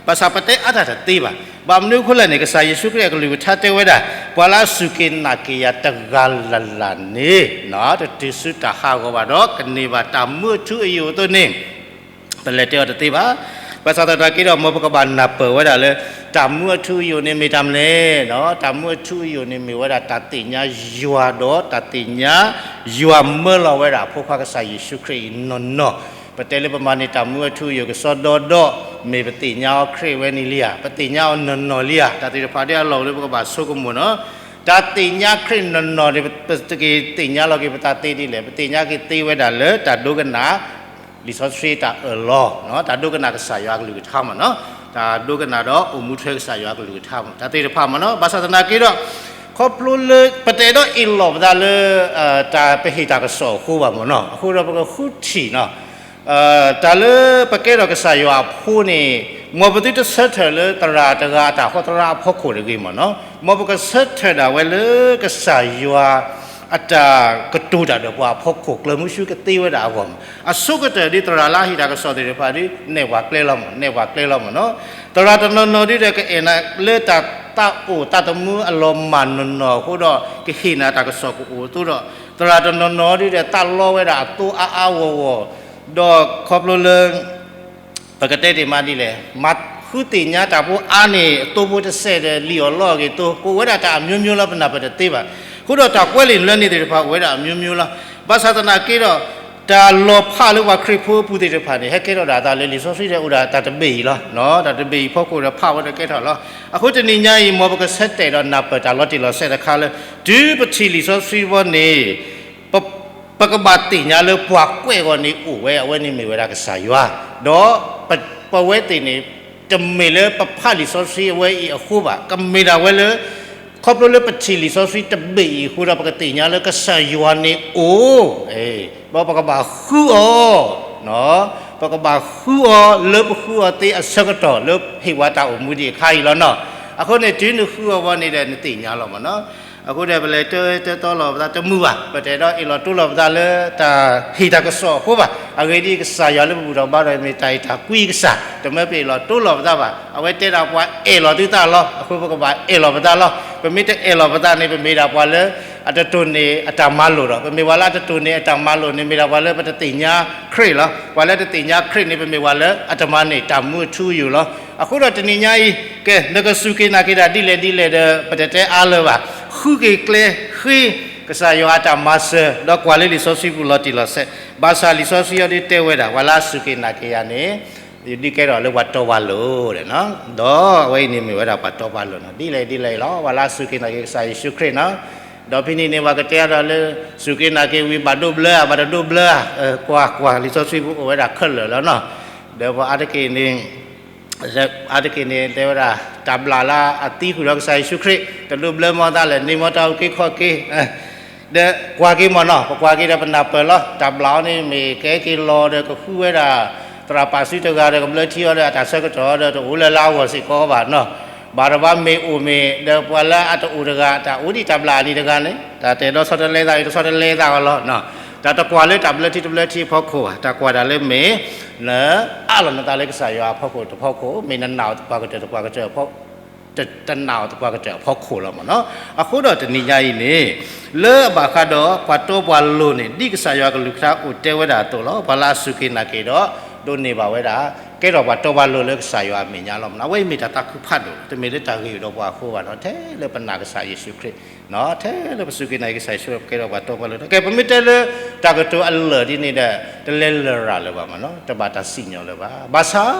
ဘၣ်ဆၣ်ပတဲအါတၢ်တသ့ဘၣ်. ဘၣ်မနုၤအဃိလဲၣ်န့ၣ် ကစၢ်ယ့ၣ်ၡူးခရံာ်အကလုၢ်ကထါတဲဝဲဒၣ် ပှၤလၢအစူၢ်က့ၤနာ်က့ၤယၤတဂၤလၢ်လၢ်န့ၣ် တတုၤဆူတၢ်ဟးဂီၤဘၣ်ဒီး ကန့ၢ်ဘၣ်တၢ်မူအထူအယိာ်အသိးန့ၣ် ပလဲၤတဲအီၤတသ့ဘၣ်. ဘၣ်ဆၣ်သတးက့ဒီး မ်ပကဘၣ်နၢ်ပၢၢ်ဝဲဒၣ်လၢ တၢ်မူအထူအယိာ်န့ၣ်မ့ၢ်တၢ်မနုၤလဲၣ်. တၢ်မူအထူအယိာ်န့ၣ်မ့ၢ်ဝဲဒၣ်တၢ်သ့ၣ်ညါယွၤဒီးတၢ်သ့ၣ်ညါ ယွၤမၢလီၤဝဲဒၣ်အဖိခွါကစၢ်ယ့ၣ်ၡူးခရံာ်အံၤနီၢ်နီၢ်. ပတဲလၢပမၤန့ၢ်တၢ်မူအထူအယိာ်ကစီဒီဒီး မ့ၢ်ပသ့ၣ်ညါအီၤခရံာ်ဝဲန့ၣ်လံဧါ, ပသ့ၣ်ညါအီၤနီၢ်နီၢ်လံဧါ. တၢ်သ့ၣ်တဖၣ်ဒ်အလီၢ်လၢပကဘၣ်ဆိကမိၣ်နီၤ. တၢ်သ့ၣ်ညါခရံာ်နီၢ်နီၢ်န့ၣ် ပကသ့ၣ်ညါလီၤက့ၤပသးသ့ဒ်လဲၣ်. ပသ့ၣ်ညါက့ၤသ့ဝဲဒၣ်လၢတၢ်ဒိကနၣ် လံာ်စီဆှံတၢ်အၢၣ်လီၤ, တၢ်ဒိကနၣ်ကစၢ်ယွၤအကလုၢ်ကထါမ့ၢ်နီၤ, တၢ်ဒိကနၣ်ဒီးအိၣ်မူထွဲကစၢ်ယွၤအကလုၢ်ကထါမ့ၢ် တၢ်သ့ၣ်တဖၣ်မ့ၢ်နီၤ. ဘၣ်ဆၣ်သနာ်က့ဒီး ခီဖျိလၢ ပတအဲၣ်ဒိးအ့ၣ်လိာ်ပသးလၢ တၢ်ပဟ့ၣ်တၢ်ကစီၣ်အဃိဘၣ်မ့ၢ်နီၤ, အဃိဒီးပကဃုထံၣ်နီၤ တၢ်လၢပကဲထီၣ်ကစၢ်ယွၤအဖိန့ၣ် မ်ပသုတဆၢထၢၣ်လၢသရၣ်တဂၤအတၢ်ဟီသရၣ်အဖီခိၣ်တဂ့ၤမ့ၢ်နီၤ, မ်ပကဆၢထၢၣ်ဒၣ်ဝဲလၢကစၢ်ယွၤ အတၢ်ကတိၤတၢ်ဒီးပှၤအဖီခိၣ် ကျၢၤမုဆူကသ့ဝဲဒၣ်အဂီၢ်မး. အဆိကတၢၢ်ဒ်သရၣ်လၢအဟ့ၣ်တၢ်ကစီၣ်သ့ၣ်တဖၣ်ဒ် နဲၣ်ပှၤကျဲလီၤမး, နဲၣ်ပှၤကျဲလီၤမးနီၤ. သရၣ်တနီၤနီၤဒ်ဒီး ကအဲၣ်နၤလၢတၢ်သးအိၣ်သးသမူအလီၤမၢ်နီၢ်နီၢ်အဃိဒီး ကဟ့ၣ်နၤတၢ်ကစီၣ်ကအိၣ်အသိးဒီး သရၣ်တနီၤနီၤဒ်ဒီး သးလီဝဲဒၣ်အသိအါအါဂီၢ်ဂီၢ်, ဒီးခီဖျိလၢ ပကတဲတ့ၢ်မးဒ်လဲၣ်, မၤဃုသ့ၣ်ညါတၢ်ဖိအါန့ၢ်အသိဖိတစဲးဒီး လံာ်အီၣ်လီအဂ့ၢ်အသိ ကအိၣ်ဝဲဒၣ်တၢ်အမျိုးမျိုးလီၤ ပနၢ်ပၢၢ်တသ့ဘၣ်. အဃိဒီးတၢ်ကွဲးလံာ်နွဲန့ၢ်သ့ၣ်တဖၣ် အိၣ်ဝဲဒၣ်အမျိုးမျိုးလီၤ. ဘၣ်ဆၣ်သနာ်က့ဒီး တၢ်လီၤဖးလၢပှၤခရံာ်ဖိအပူၤသ့ၣ်တဖၣ်န့ၣ် ဟဲကဲထီၣ်ဒၣ်အသးလၢလံာ်စီဆှံဒီး အိၣ်ဒၣ်တၢ်တဘ့ၣ်အံၤလီၤ. တၢ်တဘ့ၣ်အံၤဖီခိၣ်ဒီး ဖးဝဲဒီးကဲထီၣ်လီၤ. အဃိတနံၤညါအံၤ မ်ပကဆၢတဲာ်ဒီးနၢ်ပၢၢ်တၢ်လီၤတံၢ်လီၤဆဲးတခါလၢ တုၤပထံၣ်လံာ်စီဆှံဘီန့ၣ် ပကဘၣ်သ့ၣ်ညါလၢပှၤကွဲးအဂီၢ်န့ၣ်အိၣ်ဝဲ အဝဲန့ၣ်မ့ၢ်ဝဲဒၣ်ကစၢ်ယွၤ, ဒီးပဝဲသ့ၣ်န့ၣ် တမ့ၢ်လၢပဖးလံာ်စီဆှံအဝဲအံၤအဃိဘၣ်, ကမ့ၢ်ဒၣ်ဝဲလၢ ခီဖျိလၢပထံၣ်လံာ်စီဆှံတဘ့ၣ်အံၤအဃိဒီး ပကသ့ၣ်ညါလၢကစၢ်ယွၤန့ၣ်အိၣ်, ဒီးပကဘၣ်ဃုအီၤ, ပကဘၣ်ဃုအီၤလၢပဃုအီၤသ့အဆၢကတီၢ်လၢဟ့ၣ်ဝဲတၢ်အိၣ်မူဒံးအခါအံၤလီၤနီၤ. အဃိန့ၣ် တုၤနဃုအီၤဘီန့ၣ်ဒီး နသ့ၣ်ညါလီၤမးနီၤ. အဃိဒီးပလဲၤတဲတဲတီလီၤပသးတမုာ်ဘၣ်, ပတအဲၣ်ဒိးအ့ၣ်လိာ်တိလိာ်ပသးလၢတၢ်ဟ့ၣ်တၢ်ကစီၣ်အဃိဘၣ်. အဂ့ၢ်ဒ်အံၤ ကစၢ်ယွၤလၢပဘူၣ်ထီၣ်ဘါထီၣ် မ့ၢ်တၢ်အဲၣ်တၢ်ကွံကစၢ်, တမၢပအဲၣ်လိာ်တိလိာ်ပသးဘၣ်. အဝဲတဲဒၣ်ပှၤအဲၣ်လိာ်သုသးလီၤ, အဃိပကဘၣ်အဲၣ်လိာ်ပသးလီၤ. ပမ့ၢ်တအဲၣ်လိာ်ပသးန့ၣ် ပမ့ၢ်ဒၣ်ပှၤလၢ အတတိၢ်န့ၢ်အတၢ်မၤလိာ်ဒီး ပမ့ၢ်ပှၤလၢအတတိၢ်န့ၢ်အတၢ်မၤလိာ်န့ၣ် မ့ၢ်ဒၣ်ပှၤလၢပတသ့ၣ်ညါခရံာ်လီၤ. ပှၤလၢတသ့ၣ်ညါခရံာ်န့ၣ် ပမ့ၢ်ပှၤလၢအတမၤန့ၢ်တၢ်မူအထူအယိာ်လီၤ. အဃိဒီးတနံၤညါအံၤ ကဲ နကစူၢ်က့ၤနာ်က့ၤတၢ်ဒ်လဲၣ်ဒ်လဲၣ်ဒီး ပတတဲအါလၢၤဘၣ်. ဃုက့ၤကျဲဃ့ ကစၢ်ယွၤအတၢ်မၤစၢၤ ဒီးကွၢ်လၢလံာ်စီဆှံပူၤလီၤတံၢ်လီၤဆဲး, ဘၣ်ဆၣ်လံာ်စီဆှံအံၤဒ်တဲဝဲဒၣ် ပှၤလၢအစူၢ်က့ၤနာ်က့ၤယၤန့ၣ် ယဒုးကဲထီၣ်လၢပှၤတီပှၤလိၤဒီး ဒီးအဝဲအံၤန့ၣ်မ့ၢ်ဝဲဒၣ်ပှၤတီပှၤလိၤနီၤ, ဒ်လဲၣ်ဒ်လဲၣ်လီၤ. ပှၤလၢအစူၢ်က့ၤနာ်က့ၤကစၢ်ယ့ၣ်ၡူးခရံာ်နီၤ, ဒီးဖဲန့ၣ်န့ၣ် ပှၤကတဲအါဒီးလၢ စူၢ်က့ၤနာ်က့ၤဝံၤ ဘၣ်ဒိးဘျၢဧါ ဘၣ်တဒိးဘျၢဧါ, ကွၢ်ကွၢ် လံာ်စီဆှံပူၤအိၣ်ဝဲဒၣ်ခဲလၢာ်လီၤနီၤ. ဒီးပှၤအါတက့ၢ်န့ၣ် အါတက့ၢ်န့ၣ် တဲဝဲဒၣ် တၢ်ဘျၣ်လၢအသံဃုာ်ဒီးကစၢ်ယ့ၣ်ၡူးခရံာ် တဒိးဘျၢမီၢ်သးလဲၣ်, န့ၢ်မီၢ်တၢ်အုၣ်က့ၤခီၣ်က့ၤ ဒီးကွၢ်က့ၤမ့ၢ်နီၤ, ပကွၢ်က့ၤဒီးပနၢ်ပၢၢ်လီၤ. တၢ်ဘျၣ်အီၤန့ၣ် မ့ၢ်ကဟဲက့ၤလီၤဒီးကဃုဝဲဒၣ် သရၣ်ပာ်စုတဂၤဒီး ကဘျၢထံအီၤဒီး အတၢ်ဆၢကတီၢ်ဒီး တအိၣ်လၢၤလၢအဂီၢ်စ့ၢ်ကီးဘၣ်နီၤ. ဘၣ်တဘၣ်မ့ၢ်အိၣ်မ့ၢ် ဒီးပှၤလၢအတအိၣ်တဂၤ တၢ်အိၣ်ဒံးတၢ်ဘျၣ်အနံၤတဂၤန့ၣ် တၢ်တအဲၣ်ဒိးဆီတလဲသး တဆီတလဲသးအီၤလီၤ. တၢ်တကွၢ်လၢတၢ်ဘျၢထံတဘျၢထံအဖီခိၣ်ဘၣ်, တၢ်ကွၢ်တၢ်လၢမ့ၢ် နအးလီၤနသးလၢကစၢ်ယွၤအဖီခိၣ်တဖီခိၣ်, မ့ၢ်နနာ်အီၤသပှၢ်ကတၢၢ်တပှၢ်ကတၢၢ် တနာ်အီၤသပှၢ်ကတၢၢ်အဖီခိၣ်လီၤမ့ၢ်နီၤ. အဃိဒီးတနံၤညါအံၤန့ၣ် လၢအဘၣ်ဃးဒီးပှၤတီပှၤလိၤန့ၣ် ဒ်ကစၢ်ယွၤကလုၢ်ကထါအိၣ်တဲဝဲဒၣ်အသိးလီၤ. ပှၤလၢအစူၢ်က့ၤနာ်က့ၤဒီး ဒိးန့ၢ်ဘၣ်ဝဲဒၣ် ကဲထီၣ်ပှၤတီပှၤလိၤလၢကစၢ်ယွၤအမဲာ်ညါလီၤမ့ၢ်နီၤ. အဝဲအံၤမ့ၢ်တၢ်သးခုဖးဒိၣ်, တမ့ၢ်လၢတၢ်ဂ့ၢ်အံၤဒီးပှၤအဃိဘၣ်နီၤ, ထဲလၢပနာ်ကစၢ်ယ့ၣ်ၡူးခရံာ် ထဲလၢပစူၢ်က့ၤနာ်က့ၤကစၢ်ယ့ၣ်ၡူးခရံာ် ကဲထီၣ်ပှၤတီပှၤလိၤ. ကဲ ပမ့ၢ်တဲလၢတၢ်ကတိၤအလၢာ်ဒ်န့ၣ်ဒီး တလဲၤလရာ်လၢၤဘၣ်မ့ၢ်နီၤ, တဘၣ်တၢ်စံၣ်ညီၣ်လၢၤဘၣ်. ဘၣ်ဆၣ်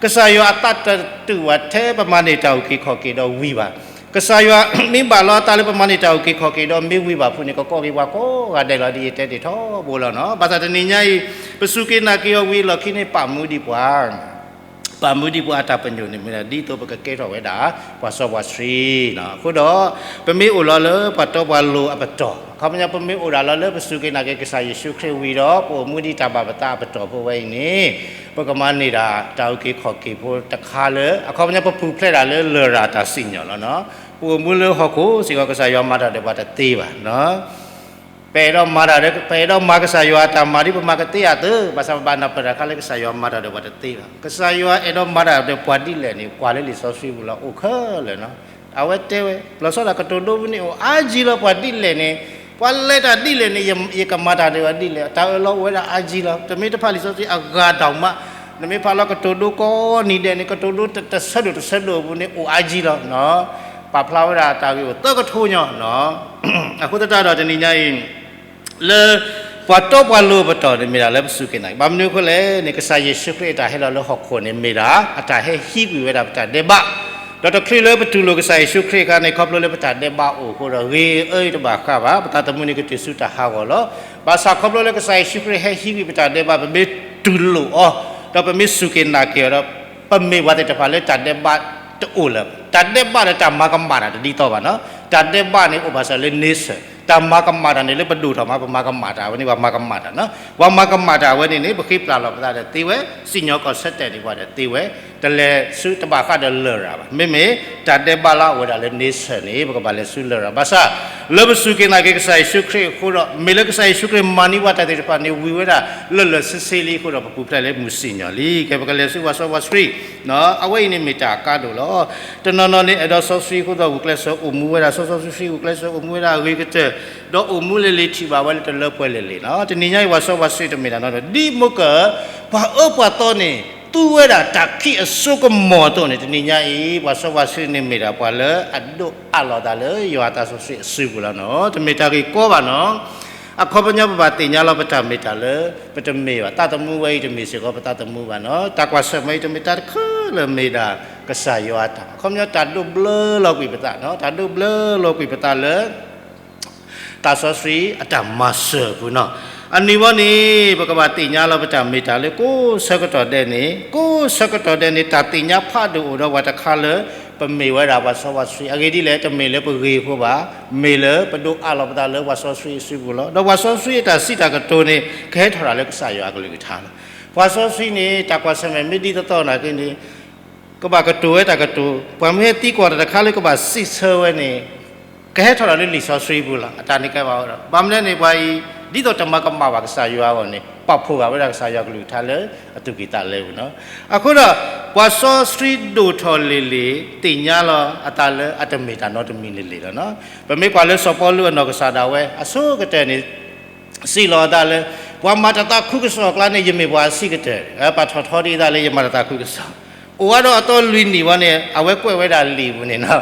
ကစၢ်ယွၤအသးတတုာ်ဘၣ်ထဲပမၤန့ၢ်တၢ်အုၣ်က့ၤခီၣ်က့ၤဒီးဝံၤဘၣ်. ကစၢ်ယွၤမ့ၢ်ဘၣ်လီၤအသးလၢပမၤန့ၢ်တၢ်အုၣ်က့ၤခီၣ်က့ၤဒီးမ့ၢ်ဝံၤဘၣ်ဖုးန့ၣ် ကကိးက့ၤပှၤကိးဂၤဒဲးလီၤ ဒ်ယတဲတ့ၢ်ထီဘိလီၤနီၤ. ဘၣ်ဆၣ်တနံၤညါအံၤ ပစူၢ်က့ၤနာ်က့ၤအီၤဝံၤအလီၢ်ခံန့ၣ် ပာ်မူဒံးပှၤ ပာ်မူဒံးပှၤအတၢ်ပညိၣ်န့ၣ်မ့ၢ်ဒၣ် ဒ်သိးပကကဲထီၣ်ဝဲဒၣ် ပှၤစီပှၤဆှံနီၤ. အဃိဒီး ပမ့ၢ်အိၣ်လီၤလၢပှၤတီပှၤလိၤအပတီၢ်, အခီပညီ ပမ့ၢ်အိၣ်ဒၣ်လီၤလၢပစူၢ်က့ၤနာ်က့ၤကစၢ်ယ့ၣ်ၡူးခရံာ်ဝံၤဒီး ပအိၣ်မူဒံးတၢ်ဘၣ်ပသးအပတီၢ်ဖိဝဲအံၤန့ၣ် ပကမၤန့ၢ်ဒၣ်တၢ်အုၣ်က့ၤခီၣ်က့ၤဖိတခါလၢ အခီပညီ ပပူၤဖျဲးဒၣ်လၢလရာ်တၢ်စံၣ်ညီၣ်လီၤနီၤ. ပအိၣ်မူလၢဟီၣ်ခိၣ်စ့ၢ်ကီး ကစၢ်ယွၤမၤတၢ်ဒီးပှၤတသ့ဘၣ်နီၤ. ပအဲၣ်ဒိးမၤတၢ်ဒီး ပအဲၣ်ဒိးမၤကစၢ်ယွၤအတၢ်မၤဒ်ပမၤကသ့အသိး, ဘၣ်ဆၣ်ပဘၣ်နၢ်ပၢၢ်တၢ်ခါလၢကစၢ်ယွၤမၤတၢ်ဒီးပှၤတသ့ဘၣ်. ကစၢ်ယွၤအဲၣ်ဒိးမၤတၢ်ဒီးပှၤဒ်လဲၣ်န့ၣ် ကွၢ်လၢလံာ်စီဆှံပူၤလီၤ အိၣ်ခဲလၢာ်နီၤ. အဝဲတဲဝဲ လီၤဆီဒၣ်ကတိၤဒိပူၤန့ၣ် အိၣ်အါကံလီၤ ပှၤဒ်လဲၣ်န့ၣ်, ပှၤလဲၤတၢ်ဒ်လဲၣ်န့ၣ် ယကမၤတၢ်ဒီးပှၤဒ်လဲၣ်, တၢ်အၢၣ်လီၤအိၣ်ဝဲဒၣ်အါကံလီၤ. တမ့ၢ်တဖၣ်လံာ်စီဆှံအဂၤဒိၣ်မး, နမ့ၢ်ဖးလီၤကတိၤဒိကိးနံၤဒဲးန့ၣ် ကတိၤဒိတဆၢဒိၣ်တဆၢဒိၣ်အပူၤန့ၣ် အိၣ်အါကံလီၤနီၤ. ပာ်ဖျါဝဲဒၣ်တၢ်ဂ့ၢ်အိၣ်သၢကထိညါနီၤ. အဃိသတးဒီးတနံၤညါအံၤ လၢပှၤတီပှၤလိၤအပတီၢ်န့ၣ် မ့ၢ်ဒၣ်လၢပစူၢ်က့ၤနာ်က့ၤ, ဘၣ်မနုၤအဃိလဲၣ်န့ၣ် ကစၢ်ယ့ၣ်ၡူးခရံာ်အတၢ်ဟဲလီၤလၢဟီၣ်ခိၣ်န့ၣ် မ့ၢ်ဒၣ် အတၢ်ဟဲဟံးကွံာ်ဝဲဒၣ်ပတၢ်ဒဲးဘး, ဒီးတချုးလၢပတူၢ်လိာ်ကစၢ်ယ့ၣ်ၡူးခရံာ်အခါန့ၣ် ခီဖျိလၢပတၢ်ဒဲးဘးအိၣ်အဃိဒီး ဂ့ၤအၢအံၤတဘၣ်ဃးဘၣ်, ပသးသမူန့ၣ်ကတုၤဆူတၢ်ဟးဂီၤလီၤ. ဘၣ်ဆၣ်ခီဖျိလၢကစၢ်ယ့ၣ်ၡူးခရံာ်ဟဲဟံးကွံာ်ပတၢ်ဒဲးဘး ပမ့ၢ်တူၢ်လိာ်အီၤ ဒီးပမ့ၢ်စူၢ်က့ၤနာ်က့ၤအီၤဒီး ပမ့ၢ်ပှၤသ့ၣ်တဖၣ်လၢတၢ်ဒဲးဘးတအိၣ်လၢၤဘၣ်. တၢ်ဒဲးဘးဒီးတၢ်မၤကမၣ်တၢ်တဒ်သိးဘၣ်နီၤ. တၢ်ဒဲးဘးန့ၣ်အိၣ်ဘၣ်ဆၣ်လၢ nature တၢ်မၤကမၣ်တၢ်န့ၣ်လၢပဒိၣ်ထီၣ်မး ပမၤကမၣ်တၢ်ဝဲန့ၣ် ပှၤမၤကမၣ်တၢ်နီၤ, ပှၤမၤကမၣ်တၢ်ဝဲန့ၣ်န့ၣ် ပဃ့ပျၢ်လီၤပသးဒီးသ့ဝဲ, စံၣ်ညီၣ်ကွီၢ်ဆၢတဲာ်န့ၣ်ပှၤဒီးသ့ဝဲ, တလဲၤဆူတဘၣ်ဃးဒီးလရာ်ဘၣ်. မ့မ့ၢ်တၢ်ဒဲးဘးလၢအအိၣ်ဝဲဒၣ်လၢန့ဆၢၣ်န့ၣ် ပကဘၣ်လဲၤဆူလရာ်. ဘၣ်ဆၣ် လၢပစူၢ်က့ၤနာ်က့ၤကစၢ်ယ့ၣ်ၡူးခရံာ်အဃိဒီး မ့ၢ်လၢကစၢ်ယ့ၣ်ၡူးခရံာ်မၤန့ၢ်ပှၤတၢ်သ့ၣ်တဖၣ်န့ၣ် ဝံၤဝဲဒၣ်လၢလၢာ်ဆ့ဆ့လံအဃိဒီး ပပူၤဖျဲးလၢမုၢ်စံၣ်ညီၣ်လံ. ကဲ ပကလဲၤဆူပှၤစီပှၤဆှံ အဝဲအံၤန့ၣ်မ့ၢ်တၢ်အကါဒိၣ်လီၤ. တနီၤနီၤန့ၣ် အဲၣ်ဒိးစီဆှံအဃိသတး ဂုာ်ကျဲးစၢးအိၣ်မူဝဲဒၣ်, စီစီဆှံဆှံ ဂုာ်ကျဲးစၢးအိၣ်မူဝဲဒၣ်အဂ့ၤကတၢၢ်, ဒီးအိၣ်မူလၢလ့ၤထံၣ်ဘၣ်ဝဲလၢတလၢပှဲၤလၢာ်လံနီၤ. တနံၤညါအံၤ ပှၤစီပှၤဆှံတမ့ၢ်တၢ်နီတမံၤ, ဒ်မ့ၢ်က ပှၤအၢပှၤသီန့ၣ် သူဝဲဒၣ်တၢ်ခံးအစိကမီၤအသိးန့ၣ် တနံၤညါအံၤ ပှၤစီပှၤဆှံန့ၣ်မ့ၢ်ဒၣ်ပှၤလၢအဒိးအးလီၤအသးလၢယွၤအသးစီဆှံအစုပူၤလီၤနီၤ. တမ့ၢ်တၢ်ဂ့ၢ်ကီဘၣ်နီၤ. အခီပညီပဘၣ်သ့ၣ်ညါလီၤပတၢ်မ့ၢ်တၢ်လၢ ပတမ့ၢ်ဘၣ်, သးသမူဝဲအံၤတမ့ၢ်စ့ၢ်ကီးပသးသမူဘၣ်နီၤ. တၢ်ကွၢ်ဆၢၣ်မဲာ်အံၤတမ့ၢ်တၢ်တခါလၢမ့ၢ်ဒၣ်ကစၢ်ယွၤအတၢ်, အခီပညီတၢ်ဒိးဘျၢလီၤကွံာ်ပသးနီၤ, တၢ်ဒိးဘျၢလီၤကွံာ်ပသးလၢ သးစီဆှံအတၢ်မၤစၢၤအပူၤနီၤ. အနံၤဝဲန့ၣ် ပကဘၣ်သ့ၣ်ညါလီၤပတၢ်မ့ၢ်တၢ်လၢကိးဆၢကတီၢ်ဒဲးန့ၣ်, ကိးဆၢကတီၢ်ဒဲးန့ၣ် တၢ်သ့ၣ်ညါဖးဒိၣ်အိၣ်ဒီးပှၤတခါလၢ ပမ့ၢ်ဝဲဒၣ်ပှၤစီပှၤဆှံ. အဂ့ၢ်ဒ်လဲၣ်, တမ့ၢ်လၢပဂ့ၤအဃိဘၣ်, မ့ၢ်လၢပဒိးအးလီၤပသးလၢပှၤစီဆှံအစုပူၤလီၤ. ဒီးပှၤစီဆှံအတၢ်စံးတၢ်ကတိၤန့ၣ် ကဟဲထီၣ်တၢ်လၢကစၢ်ယွၤအကလုၢ်ကထါလီၤ. ပှၤစီဆှံန့ၣ် တၢ်ကွၢ်ဆၢၣ်မဲာ်မ့ၢ်ဒ်သိးသိးနာ်က့န့ၣ် ကဘၣ်ကတိၤဝဲတၢ်ကတိၤ, ပှၤမ့ၢ်ဟဲသံကွၢ်တၢ်တခါလၢကဘၣ်စံးဆၢဝဲန့ၣ် ကဟဲထီၣ်တၢ်လၢလံာ်စီဆှံပူၤလီၤ. အတၢ်န့ၣ်ကဲဘၣ်ဝဲဒီး ဘၣ်မနုၤန့ၣ် ပှၤအံၤ ဒ်သိးတမၤကမၣ်ဘၣ်ကစၢ်ယွၤအဂီၢ်န့ၣ် ပာ်ဖှိၣ်ဃာ်ဝဲဒၣ်ကစၢ်ယွၤကလုၢ်ကထါလၢအသူၣ်ကံၢ်သးလဲပူၤနီၤ. အဃိဒီး ပှၤစီဆှံဒိၣ်ထီၣ်လံၤလံၤ သ့ၣ်ညါလီၤအသးလၢအတမ့ၢ်တၢ်နီတမံၤလံၤလံၤလီၤနီၤ. ပမ့ၢ်ကွၢ်လၢစီၤပီလူးအနီၢ်ကစၢ်ဒၣ်ဝဲ အဆိကတၢၢ်န့ၣ် စံးလီၤအသးလၢ ပှၤမၤတၢ်သးခုကစီၣ်အကျါန့ၣ် ယမ့ၢ်ပှၤအဆံးကတၢၢ်, ပာ်ထီၣ်ထီဒ်အသးလၢယမၤတၢ်သးခုကစီၣ်, အိၣ်ဝဲဒီးအသီလွံၢ်နံၣ်ဝဲန့ၣ် အဝဲကွဲးဝဲဒၣ်လံာ်ပူၤန့ၣ်နီၤ,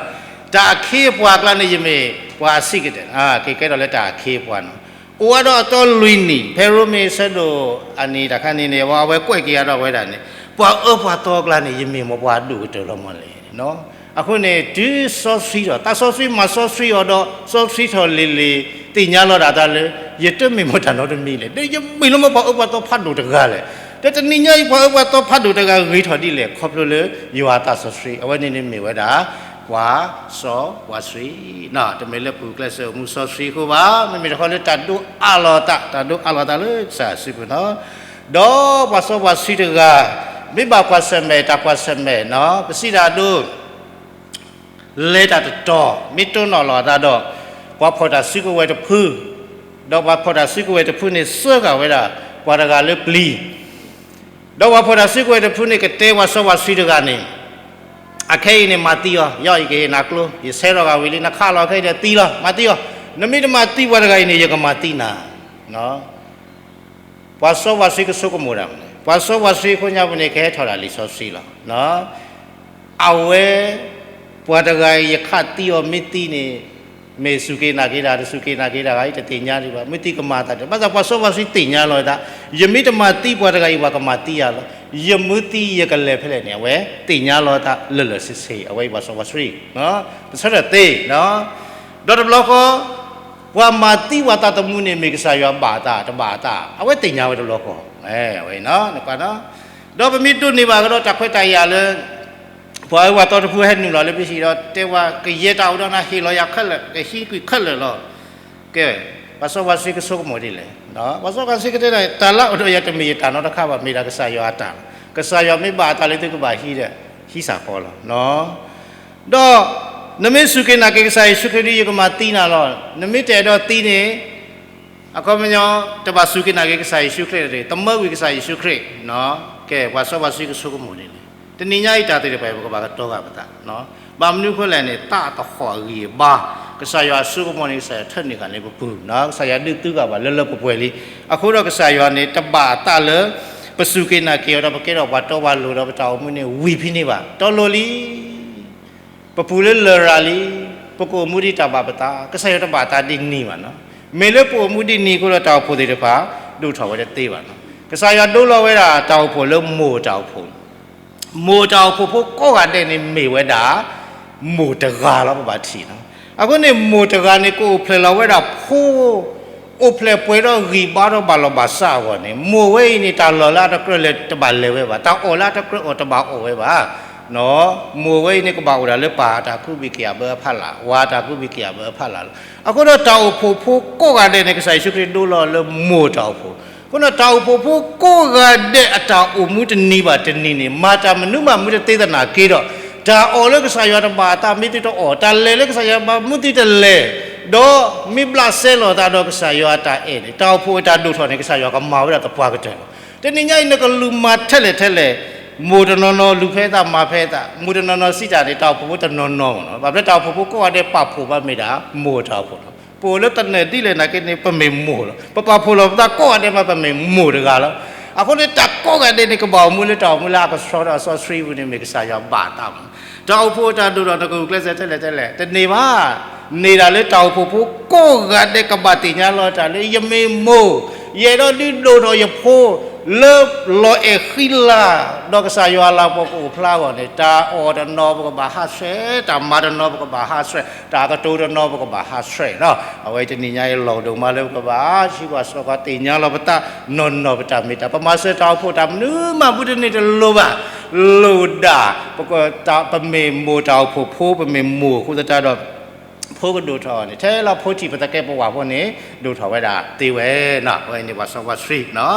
တၢ်အခ့အပှၤအကျါန့ၣ် ယမ့ၢ်ပှၤအဆံးကတၢၢ်, က့ၤကဲထီၣ်လၢတၢ်အခ့အပှၤနီၤ, အိၣ်ဝဲဒီးအသီလွံၢ်နံၣ်, ဖဲရိမ့ၤအဆၢဒိၣ်အနံၤတခါန့ၣ်န့ၣ် အဝဲကွဲးက့ၤအါထီၣ်ဝဲဒၣ်န့ၣ် ပှၤအၢပှၤသီအကျါန့ၣ် ယမ့ၢ်မိၢ်ပှၤဒိၣ်ကတၢၢ်လီၤမးလဲၣ်နီၤ. အဃိန့ၣ် တုၤစီဆှံထီၣ်, သးစီဆှံမၤစီဆှံအီၤဒီး စီဆှံထီၣ်လံၤလံၤ သ့ၣ်ညါလီၤဒၣ်သးလၢ ယတမ့ၢ်မိၢ်တၢ်နီတမံၤလဲၣ်, ဒီးယမ့ၢ်လၢမိၢ်ပှၤအၢပှၤသီဖးဒိၣ်တဂၤလဲၣ်. ဒီးတနံၤညါအံၤ ပှၤအၢပှၤသီဖးဒိၣ်တဂၤဂ့ၤထီၣ်ဒ်လဲၣ်, ခီဖျိလၢယွၤအသးစီဆှံ, အဝဲန့ၣ်န့ၣ်မ့ၢ်ဝဲဒၣ် ပှၤစီပှၤဆှံနီၤ, တမ့ၢ်လၢပဂုာ်ကျဲးစၢးအိၣ်မူစီဆှံအဃိဘၣ်, မ့မ့ၢ်တခီလၢတၢ်ဒိးအးလီၤသး, တၢ်ဒိးအးလီၤသးလၢကစၢ်စုပူၤနီၤ. ဒီးပှၤစီပှၤဆှံတဂၤ မ့ၢ်ဘၣ်ကွၢ်ဆၢၣ်မဲာ်တၢ်ကွၢ်ဆၢၣ်မဲာ်နီၤ, ပစံးတၢ်အဒိ လဲၤတၢ်တတီၤ မ့ၢ်တိၢ်နီၣ်လီၤအသးဒီး ပှၤဖီၣ်တၢ်စုကဝဲၤတဖု, ဒီးပှၤဖီၣ်တၢ်စုကဝဲၤတဖုန့ၣ် စၢဃာ်ဝဲဒၣ် ပှၤတဂၤလၢပျံၤ, ဒီးပှၤဖီၣ်တၢ်စုကဝဲၤတဖုန့ၣ် ကတဲပှၤစီပှၤဆှံတဂၤန့ၣ်, အခဲအံၤန့ၣ်မၤသံအီၤ, ယီအံၤကဟ့ၣ်နၤကျိ, ယဆဲးထီၣ်ဂာ်ဝံၤလံ နခးလီၤခဲအံၤဒီးသံလီၤ, မၤသံအီၤ, နမ့ၢ်တမၤသံပှၤတဂၤအံၤန့ၣ် ယကမၤသံနၤ ပှၤစီပှၤဆှံကဆိကမိၣ်တၢ်မနုၤလဲၣ်, ပှၤစီပှၤဆှံအဃိညါပူၤန့ၣ် ကဟဲထီၣ်ဒၣ်လံာ်စီဆှံလီၤ. အဝဲ ပှၤတဂၤအံၤ ယခးသံအီၤမ့ၢ်သံန့ၣ်, မ့ၢ်စူၢ်က့ၤနာ်က့ၤတၢ် တစူၢ်က့ၤနာ်က့ၤတၢ်ဂၤအံၤ တသ့ၣ်ညါဒံးဘၣ်, မ့ၢ်သံကမၤအသးဒ်လဲၣ်. ဘၣ်ဆၣ်ပှၤစီပှၤဆှံသ့ၣ်ညါလီၤအသး, ယမ့ၢ်တမၤသံပှၤတဂၤအံၤ ပှၤကမၤသံယၤလီၤ, ယမ့ၢ်သံယကလဲၤဖဲလဲၣ်န့ၣ် အဝဲသ့ၣ်ညါလီၤအသးလၢာ်လၢာ်ဆ့ဆ့, အဝဲအံၤပှၤစီပှၤဆှံ ပဆၢထၢၣ်သ့, ဒီးတဘျီဃီ ပှၤမၤသံပှၤသးသမူန့ၣ် မ့ၢ်ကစၢ်ယွၤဘၣ်အသးတဘၣ်အသး အဝဲသ့ၣ်ညါဝဲတဘျီဃီ, အဝဲ, ဒီးပမ့ၢ်ဒိးန့ၢ်ဘၣ်ကဒီးတၢ်ခွဲးတၢ်ယာ်လၢ ပှၤအၢပှၤသီတဖုဟဲနုာ်လီၤလၢပဟံၣ်ဒီး တဲဝဲကယဲၢ်တၢ်အိၣ်ဒီးနၤ ဟ့ၣ်လီၤယၤခဲလၢာ် ကဟံးကွံာ်ခဲလၢာ်လီၤ. ကဲ, ပှၤစီပှၤဆှံကဆိကမိၣ်ဒ်လဲၣ်, ပှၤစီပှၤဆှံကတဲဒၣ် တၢ်လၢအအိၣ်ဒီးယၤတမ့ၢ်ယတၢ်နီတခါဘၣ်, မ့ၢ်ဒၣ်ကစၢ်ယွၤအတၢ်လီၤ. ကစၢ်ယွၤမ့ၢ်ဘၣ်အသးလၢသုကဘၣ်ဟံးဒီး ဟံးစ့ၢ်ကီးလီၤ. ဒီးနမ့ၢ်စူၢ်က့ၤနာ်က့ၤကစၢ်ယ့ၣ်ၡူးခရံာ်ဒီး ယကမၤသံနၤလီၤ. နမ့ၢ်တအဲၣ်ဒိးသံန့ၣ် အခီပညီ တဘၣ်စူၢ်က့ၤနာ်က့ၤကစၢ်ယ့ၣ်ၡူးခရံာ်တဂ့ၤ, သမၢကွံာ်ကစၢ်ယ့ၣ်ၡူးခရံာ်, ကဲ ပှၤစီပှၤဆှံကဆိကမိၣ်ဒ်လဲၣ်. တနံၤညါအံၤတၢ်သ့ၣ်တဖၣ်အံၤ ပကဘၣ်ကတိၤဃာ်ပသး, ဘၣ်မနုၤအဃိလဲၣ်န့ၣ် သးသဟီၣ်အဂံၢ်အဘါ, ကစၢ်ယွၤအစိကမီၤန့ၣ် ကစၢ်ယွၤထၢနုာ်ဃာ်န့ၣ်ပပူၤ, ကစၢ်ယွၤဒုးသုဃာ်ဘၣ်လၢလၢပှဲၤပှဲၤလံ. အဃိဒီးကစၢ်ယွၤန့ၣ် တဘၣ်အသးလၢ ပစူၢ်က့ၤနာ်က့ၤအီၤဒီး ပကဲထီၣ်ပှၤတီပှၤလိၤဒီး ပတၢ်အိၣ်မူန့ၣ် ဝံၤဖဲန့ၣ်ဘၣ်, တီလိၤလံ ပပူၤလၢလရာ်လံ, ပကအိၣ်မူဒ်တၢ်ဘၣ်ပသး, ကစၢ်ယွၤတဘၣ်သးဒ်န့ၣ်ဘၣ်နီၤ. မ့ၢ်လၢပအိၣ်မူဒ်န့ၣ်အဃိဒီး တၢ်အိၣ်ဖှိၣ်သ့ၣ်တဖၣ် ဒိၣ်ထီၣ်ဝဲတသ့ဘၣ်နီၤ. ကစၢ်ယွၤဒိလီၤဝဲဒၣ်တၢ်အိၣ်ဖှိၣ်လၢမိၢ်တၢ်အိၣ်ဖှိၣ်, မိၢ်တၢ်အိၣ်ဖှိၣ်ဖိကိးဂၤဒဲးန့ၣ် မ့ၢ်ဝဲဒၣ် မိၢ်တဂၤလီၤ ပဘၣ်ထံၣ်နီၤ. အဃိန့ၣ် မိၢ်တဂၤန့ၣ် ကအိၣ်ဖျဲၣ်လီၤဝဲဒၣ်ဖိ အိၣ်ဖျဲၣ်ပှဲၤဒီးဂံၢ်ဘါဒီးဘၣ်လီၤဘၣ်စးအဂီၢ်န့ၣ် မိၢ်ဝဲအံၤန့ၣ် တၢ်လီၢ်လၢအတကြၢးလဲၤတဘၣ်လဲၤဝဲဘၣ်, တၢ်အီၣ်လၢအတကြၢးအီၣ်တဘၣ်အီၣ်ဝဲဘၣ်. မိၢ်ဝဲအံၤန့ၣ် ကဘၣ်အိၣ်ဒၣ်လၢပၢ်အတၢ်ကူးဘံၣ်ကယၢ်ဘၢအဖီလာ်, ဝၤအတၢ်ကူးဘံၣ်ကယၢ်ဘၢအဖီလာ်လီၤ. အဃိဒီးတၢ်အိၣ်ဖှိၣ်ဖိကိးဂၤဒဲးန့ၣ် ကစၢ်ယ့ၣ်ၡူးခရံာ်ဒိလီၤလၢမိၢ်တၢ်အိၣ်ဖှိၣ်. အဃိဒီးတၢ်အိၣ်ဖှိၣ်ဖိကိးဂၤဒဲးအတၢ်အိၣ်မူတနံၤဘၣ်တနံၤန့ၣ် မၤတၢ်မနုၤမးမူတသ့သနာ်က့ဒီး, တၢ်အီၣ်လၢကစၢ်ယွၤတဘၣ်အသး မ့ၢ်သုတအီၣ်, တၢ်လဲၤလၢကစၢ်ယွၤဘၣ်မူသုတလဲၤ, ဒီးမ့ၢ်ဘျးစဲလီၤသးဒီးကစၢ်ယွၤအတၢ်အဲၣ်န့ၣ် တၢ်အိၣ်ဖှိၣ်အတၢ်ဒိၣ်ထီၣ်န့ၣ် ကစၢ်ယွၤကမၤဝဲဒၣ်သပှၢ်ကတၢၢ်လီၤ. တနံၤညါအံၤ နကလူၤမၤထဲလဲၣ်ထဲလဲၣ်, မိၢ်တနီၤနီၤ လူၤဖဲအသးမၤဖဲအသး, မိၢ်တနီၤနီၤစံးတၢ်န့ၣ် တၢ်အိၣ်ဖှိၣ်ဖိတနီၤနီၤမ့ၢ်နီၤ, ဘၣ်ဖဲတၢ်အိၣ်ဖှိၣ်ဖိကိးဂၤဒဲးပာ်ဖှိၣ်ဘၣ်မ့ၢ်ဒၣ် မိၢ်တၢ်အိၣ်ဖှိၣ်လီၤ. ပအိၣ်လၢသနၢၣ်ဒ်လဲၣ်နာ်က့န့ၣ် ပမ့ၢ်မိၢ်လီၤ. ပပာ်ဖှိၣ်လီၤပသးကိးဂၤဒဲးမး ပမ့ၢ်မိၢ်တဂၤလီၤ. အဃိန့ၣ် တၢ်ကိးဂၤဒဲးန့ၣ် ကဘၣ်အိၣ်မူလၢတၢ်အိၣ်မူလၢအကဆှီဒီးအစီဆှံပူၤန့ၣ် မ့ၢ်ကစၢ်ယွၤဘၣ်အသးမ့ၢ်နီၤ. တၢ်အိၣ်ဖှိၣ်အတၢ်ဒိၣ်ထီၣ် နကဂုာ်ကျဲးစၢးထဲလဲၣ်ထဲလဲၣ် တန့ၢ်ဘၣ်. န့ၢ်ဒၣ်လၢတၢ်အိၣ်ဖှိၣ်ဖိကိးဂၤဒဲးကဘၣ်သ့ၣ်ညါလီၤတၢ်လၢ ယမ့ၢ်မိၢ်, ယအဲၣ်ဒိးဒုးဒိၣ်ထီၣ်ယဖိ လၢလီၤအဲၣ်ဃံလၤ ဒီးကစၢ်ယွၤအလၤကပီၤကအိၣ်ဖျါအဂီၢ်န့ၣ် တၢ်အီၣ်တနီၤပကဘၣ်ဟးဆှဲး, တၢ်မၤတနီၤပကဘၣ်ဟးဆှဲး, တၢ်ကတိၤတနီၤပကဘၣ်ဟးဆှဲးလီၤ. အဝဲတနံၤညါအံၤ လီၢ်ဒိၣ်မးလၢပကဘၣ် ဟံးကွၢ်ဆိးကွၢ်သ့ၣ်ညါလီၤပသးနီၢ်နီၢ်ပတၢ်မ့ၢ်တၢ်, ပမၤစၢၤတၢ်အိၣ်ဖှိၣ်တၢ်မနုၤမး မူတန့ၢ်တလိၤဘၣ်. လိၣ်ဒၣ် ပက, ပမ့ၢ်မိၢ်တၢ်အိၣ်ဖှိၣ်ဖိ, ပမ့ၢ်မိၢ်အဃိသတးဒီး ဖိကဒိၣ်ထီၣ်န့ၣ် ထဲလီၤဖိထံၣ်ပသကဲးပဝၢ်ဖိန့ၣ် ဒိၣ်ထီၣ်ဝဲဒၣ်သ့ဝဲနီၤ. အဝဲန့ၣ်ပှၤစီပှၤဆှံနီၤ.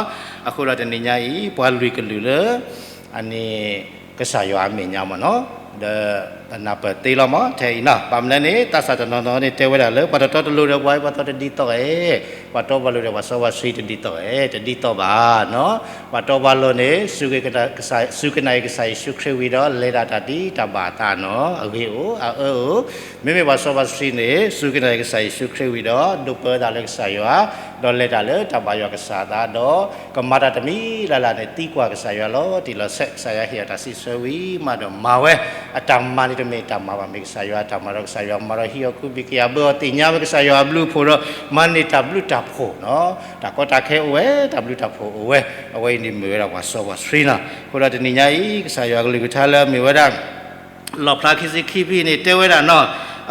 အဃိဒီးတနံၤညါအံၤ ပှၤလွံၢ်ကလုာ်လၢ အန့ၣ် ကစၢ်ယွၤအမဲာ်ညါမ့ၢ်နီၤ, ဒီးပနၢ်ပၢၢ်သ့လီၤမ့ၢ် ထဲအံၤနီၤ. ဘၣ်မနုၤလဲၣ်န့ၣ် သးစၢ်တနီၤနီၤန့ၣ် တဲဝဲဒၣ်လၢ ပှၤတတီတလိၤဒီးပှၤအံၤ ပှၤတီတဒ်သိးဧါ, ပှၤတီပှၤလိၤဒီးပှၤစီပှၤဆှံတဒ်သိးဧါ, တဒ်သိးဘၣ်နီၤ. ပှၤတီပှၤလိၤန့ၣ် စူၢ်က့ၤနာ်က့ၤကစၢ်ယ့ၣ်ၡူးခရံာ်ဝံၤဒီး လဲၤတၢ်တၢ်ဒ်တၢ်ဘၣ်အသးနီၤ, အဂ့ၤအိၣ် အအၢအိၣ်. မ့မ့ၢ်ပှၤစီပှၤဆှံန့ၣ် စူၢ်က့ၤနာ်က့ၤကစၢ်ယ့ၣ်ၡူးခရံာ်ဝံၤဒီး ဒိးပၢသးလၢကစၢ်ယွၤ, ဒီးလဲၤတၢ်လၢတၢ်ဘၣ်ယွၤကစၢ်အသးဒီး ကမၤတၢ်တမံၤလၢ်လၢ်န့ၣ် သံကွၢ်ကစၢ်ယွၤလီၤတံၢ်လီၤဆဲး, ကစၢ်ယွၤဟ့ၣ်အီၤတၢ်စံးဆၢဝံၤမးဒီးမၤဝဲ, အတၢ်မၤန့ၣ်တမ့ၢ်တၢ်မၤဘၣ်, မ့ၢ်ကစၢ်ယွၤအတၢ်မၤဒီး ကစၢ်ယွၤမၤဒီးဟံးအီၤကူးဘံၣ်ကယၢ်ဘၢအီၤ သ့ၣ်ညါဝဲကစၢ်ယွၤအဘျုးအဖှိၣ်ဒီး မၤန့ၢ်တၢ်ဘျုးတၢ်ဖှိၣ်နီၤ. တၢ်ကီတၢ်ခဲအိၣ်ဝဲ, တၢ်ဘျုးတၢ်ဖှိၣ်အိၣ်ဝဲ, အဝဲအံၤန့ၣ်မ့ၢ်ဝဲဒၣ်ပှၤစီပှၤဆှံနီၤ. အဃိဒီးတနံၤညါအံၤ ကစၢ်ယွၤကလုၢ်ကထါလၢအမ့ၢ်ဝဲဒၣ် လီၣ်ဖျါခံဆံခံဖဲန့ၣ် တဲဝဲဒၣ်နီၤ.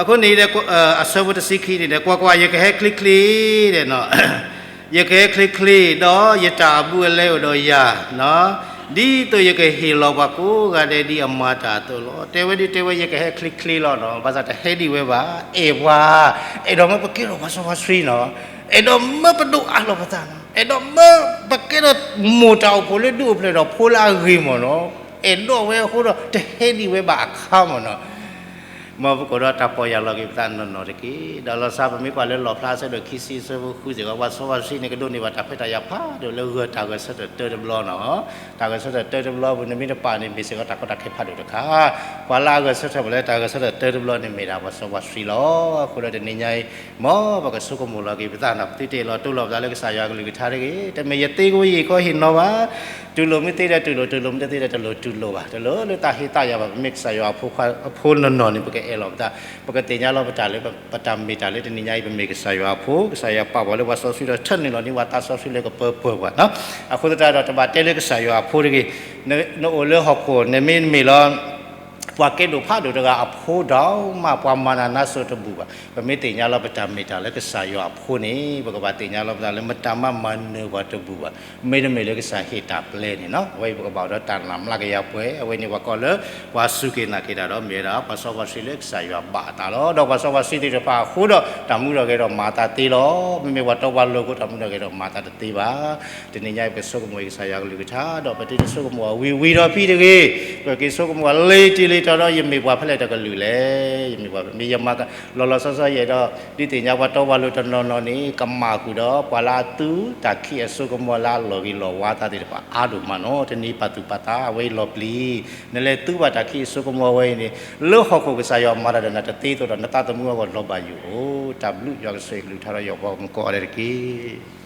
အဃိန့ၣ် အဆၢဖိတဆံခံန့ၣ်ဒီး ကွၢ်ကွၢ်, ယကဟဲချ့ချ့ဒီး ယကဟဲချ့ချ့, ဒီးယတၢ်အဘူးအလဲအိၣ်ဒီးယၤ, ဒ်သိးယကဟ့ၣ်လီၤပှၤကိးဂၤဒဲးဒ်အမၤတၢ်အသိးလီၤ. တဲဝဲဒ်တဲဝဲ ယကဟဲချ့ချ့လီၤနီၤ, ဘၣ်ဆၣ်တဟဲဒံးဝဲဘၣ်, အဲၣ်ပှၤ, အဲၣ်ဒိးမၢပကဲထီၣ်ပှၤစီပှၤဆှံနီၤ, အဲၣ်ဒိးမၢပဒိးအါလီၤပသးနီၤ, အဲၣ်ဒိးမၢပကဲထီၣ်မိၢ်တၢ်အိၣ်ဖှိၣ်လၢဒုးအိၣ်ဖျဲၣ်ထီၣ်ဖိလၢအဂ့ၤမ့ၢ်နီၤ, အဲၣ်ဒိးဝဲအဃိဒီး တဟဲဒံးဝဲဘၣ်အခါမ့ၢ်နီၤ. မ်ပကအိၣ်ဒီးတၢ်ပီၢ်ယၢ်လီၤက့ၤပသးနီၢ်နီၢ်တက့ၢ်. ဒီးလီၤဆီပမ့ၢ်ကွၢ်လၢလီၣ်ဖျါအဆၢဒိၣ်ခံဆံအဆၢဖိဃုစ့ၢ်ကီး ပှၤစီပှၤဆှံန့ၣ် ကဒိးန့ၢ်ဘၣ်တၢ်ခွဲးတၢ်ယာ်ဖးဒိၣ်လၢဂၢၢ်တၢ်ဂဲၤဆၢထၢၣ်တၢတဘျီနီၤ. တၢ်ဂဲၤဆၢထၢၣ်တၢတဘျီပူၤ နမ့ၢ်တပာ်န့ၣ် မ့ၢ်စ့ၢ်ကီးတၢ်ကီတၢ်ခဲဖးဒိၣ်တခါ. ပှၤလၢအဂဲၤဆၢထၢၣ်ပှၤလၢတၢ်ဂဲၤဆၢထၢၣ်တၢတဘျီန့ၣ် မ့ၢ်ဒၣ်ပှၤစီပှၤဆှံလီၤ. အဃိဒီးတနံၤညါအံၤ မ်ပကဆိကမိၣ်လီၤက့ၤပသးနီၤ, ပသုတအၢၣ်လီၤတူၢ်လိာ်ပသးလၢကစၢ်ယွၤကလုၢ်ကထါတဂ့ၤ. တမ့ၢ်ယသ့ကဝဲယအံၤခီဟ့ၣ်နီၤဘၣ်. တူၢ်လိာ်မ့ၢ်သ့ဒီးတူၢ်လိာ်, တူၢ်လိာ်မ့ၢ်တသ့ဒီးတလိၣ်တူၢ်လိာ်ဘၣ်. တလိၣ်လၢတၢ်ဟ့ၣ်သးယၤဘၣ်. ပမ့ၢ်ကစၢ်ယွၤအဖိခွါအဖိနီၢ်နီၢ်န့ၣ် ပကအဲၣ်လီၤပသး, ပကသ့ၣ်ညါလီၤပတၢ်လၢ ပတၢ်မ့ၢ်တၢ်လၢတနံၤညါအံၤ ပမ့ၢ်ကစၢ်ယွၤအဖိ, ကစၢ်ယွၤပာ်ပှၤလၢပှၤစီဆှံဒီး ထၢနုာ်လီၤန့ၢ်ပှၤသးစီဆှံလၢကပၢပှဲၤပှၤနီၤ. အဃိသတးဒီး တဘၣ်တဲလၢကစၢ်ယွၤအဖိတဂ့ၤ. နအိၣ်လၢဟီၣ်ခိၣ် နမ့ၢ်မ့ၢ်လီၤ ပှၤကဲဒိၣ်ဖးဒိၣ်တဂၤအဖိဒီးမး ပှၤမၤနၤနါစိၤတဘူၣ်ဘၣ်. ပမ့ၢ်သ့ၣ်ညါလီၤပတၢ်မ့ၢ်တၢ်လၢကစၢ်ယွၤအဖိန့ၣ် ပကဘၣ်သ့ၣ်ညါလီၤပသးလၢမတၤမးမၤနၢၤပှၤတဘူၣ်ဘၣ်. မ့တမ့ၢ်လၢကစၢ်ဟ့ၣ်တၢ်ပျဲန့ၣ်နီၤ. အဝဲအံၤပကဘၣ်အိၣ်ဒီးတၢ်နၢ်မျးကယၤပှဲၤ, အဝဲန့ၣ်ပှၤကိးလၢ ပှၤစူၢ်က့ၤနာ်က့ၤတၢ်ဒီး မ့ၢ်ဝဲဒၣ် ပှၤစီပှၤဆှံလၢကစၢ်ယွၤဘၣ်အသးလီၤ. ဒီးပှၤစီပှၤဆှံသ့ၣ်တဖၣ်အဃိဒီး တၢ်မူဒီးဂဲၤဒီးမၤအသးသ့လီၤ. မ့မ့ၢ်ပှၤတီပှၤလိၤအဃိ တၢ်မူဒီးဂဲၤဒီးမၤအသးတသ့ဘၣ်. တနံၤညါအံၤ ပကဆိကမိၣ်က့ၤကစၢ်ယွၤကလုၢ်ကထါ ဒီးပသုတဆိကမိၣ်အဝံၤဝံၤဒီးဖဲတဂ့ၤ. ပက့ၤဆိကမိၣ်လံၤတံၢ်လံၤတီၤဒီး ယမ့ၢ်ပှၤဖဲလဲၣ်တကလုာ်လဲၣ်. ယမ့ၢ်ပှၤ မ့ၢ်ယမၤ လီၤလီၤဆီဆီယအဲၣ်ဒိး ဒုးသ့ၣ်ညါပှၤတီပှၤလိၤတနီၤနီၤန့ၣ် ကမၣ်ဃုာ်ဒီးပှၤလၢအသူတၢ်ခံးအစိကမီၤလၢအလီၤဂ့ၤလီၤဝါသးသ့ၣ်တဖၣ်အါဒိၣ်မးနီၤ. တနံၤပာ်သူၣ်ပာ်သး အဝဲအံၤလီၤပျံၤ နလဲၤသူဘၣ်တၢ်ခံးအစိကမီၤဝဲအံၤန့ၣ် လၢဟီၣ်ခိၣ်ကစၢ်ယွၤမၤတၢ်ဒီးနၤတသ့အသိးဒီး နသးသမူအဂီၢ်လီၤဘၣ်ယိၣ်ဧိၤ. တၢ်ဘျုးယွၤကဆိၣ်ဂ့ၤကလုၢ်ကထါဒီးယွၤပှၤမူကိးဂၤဒဲးတက့ၢ်.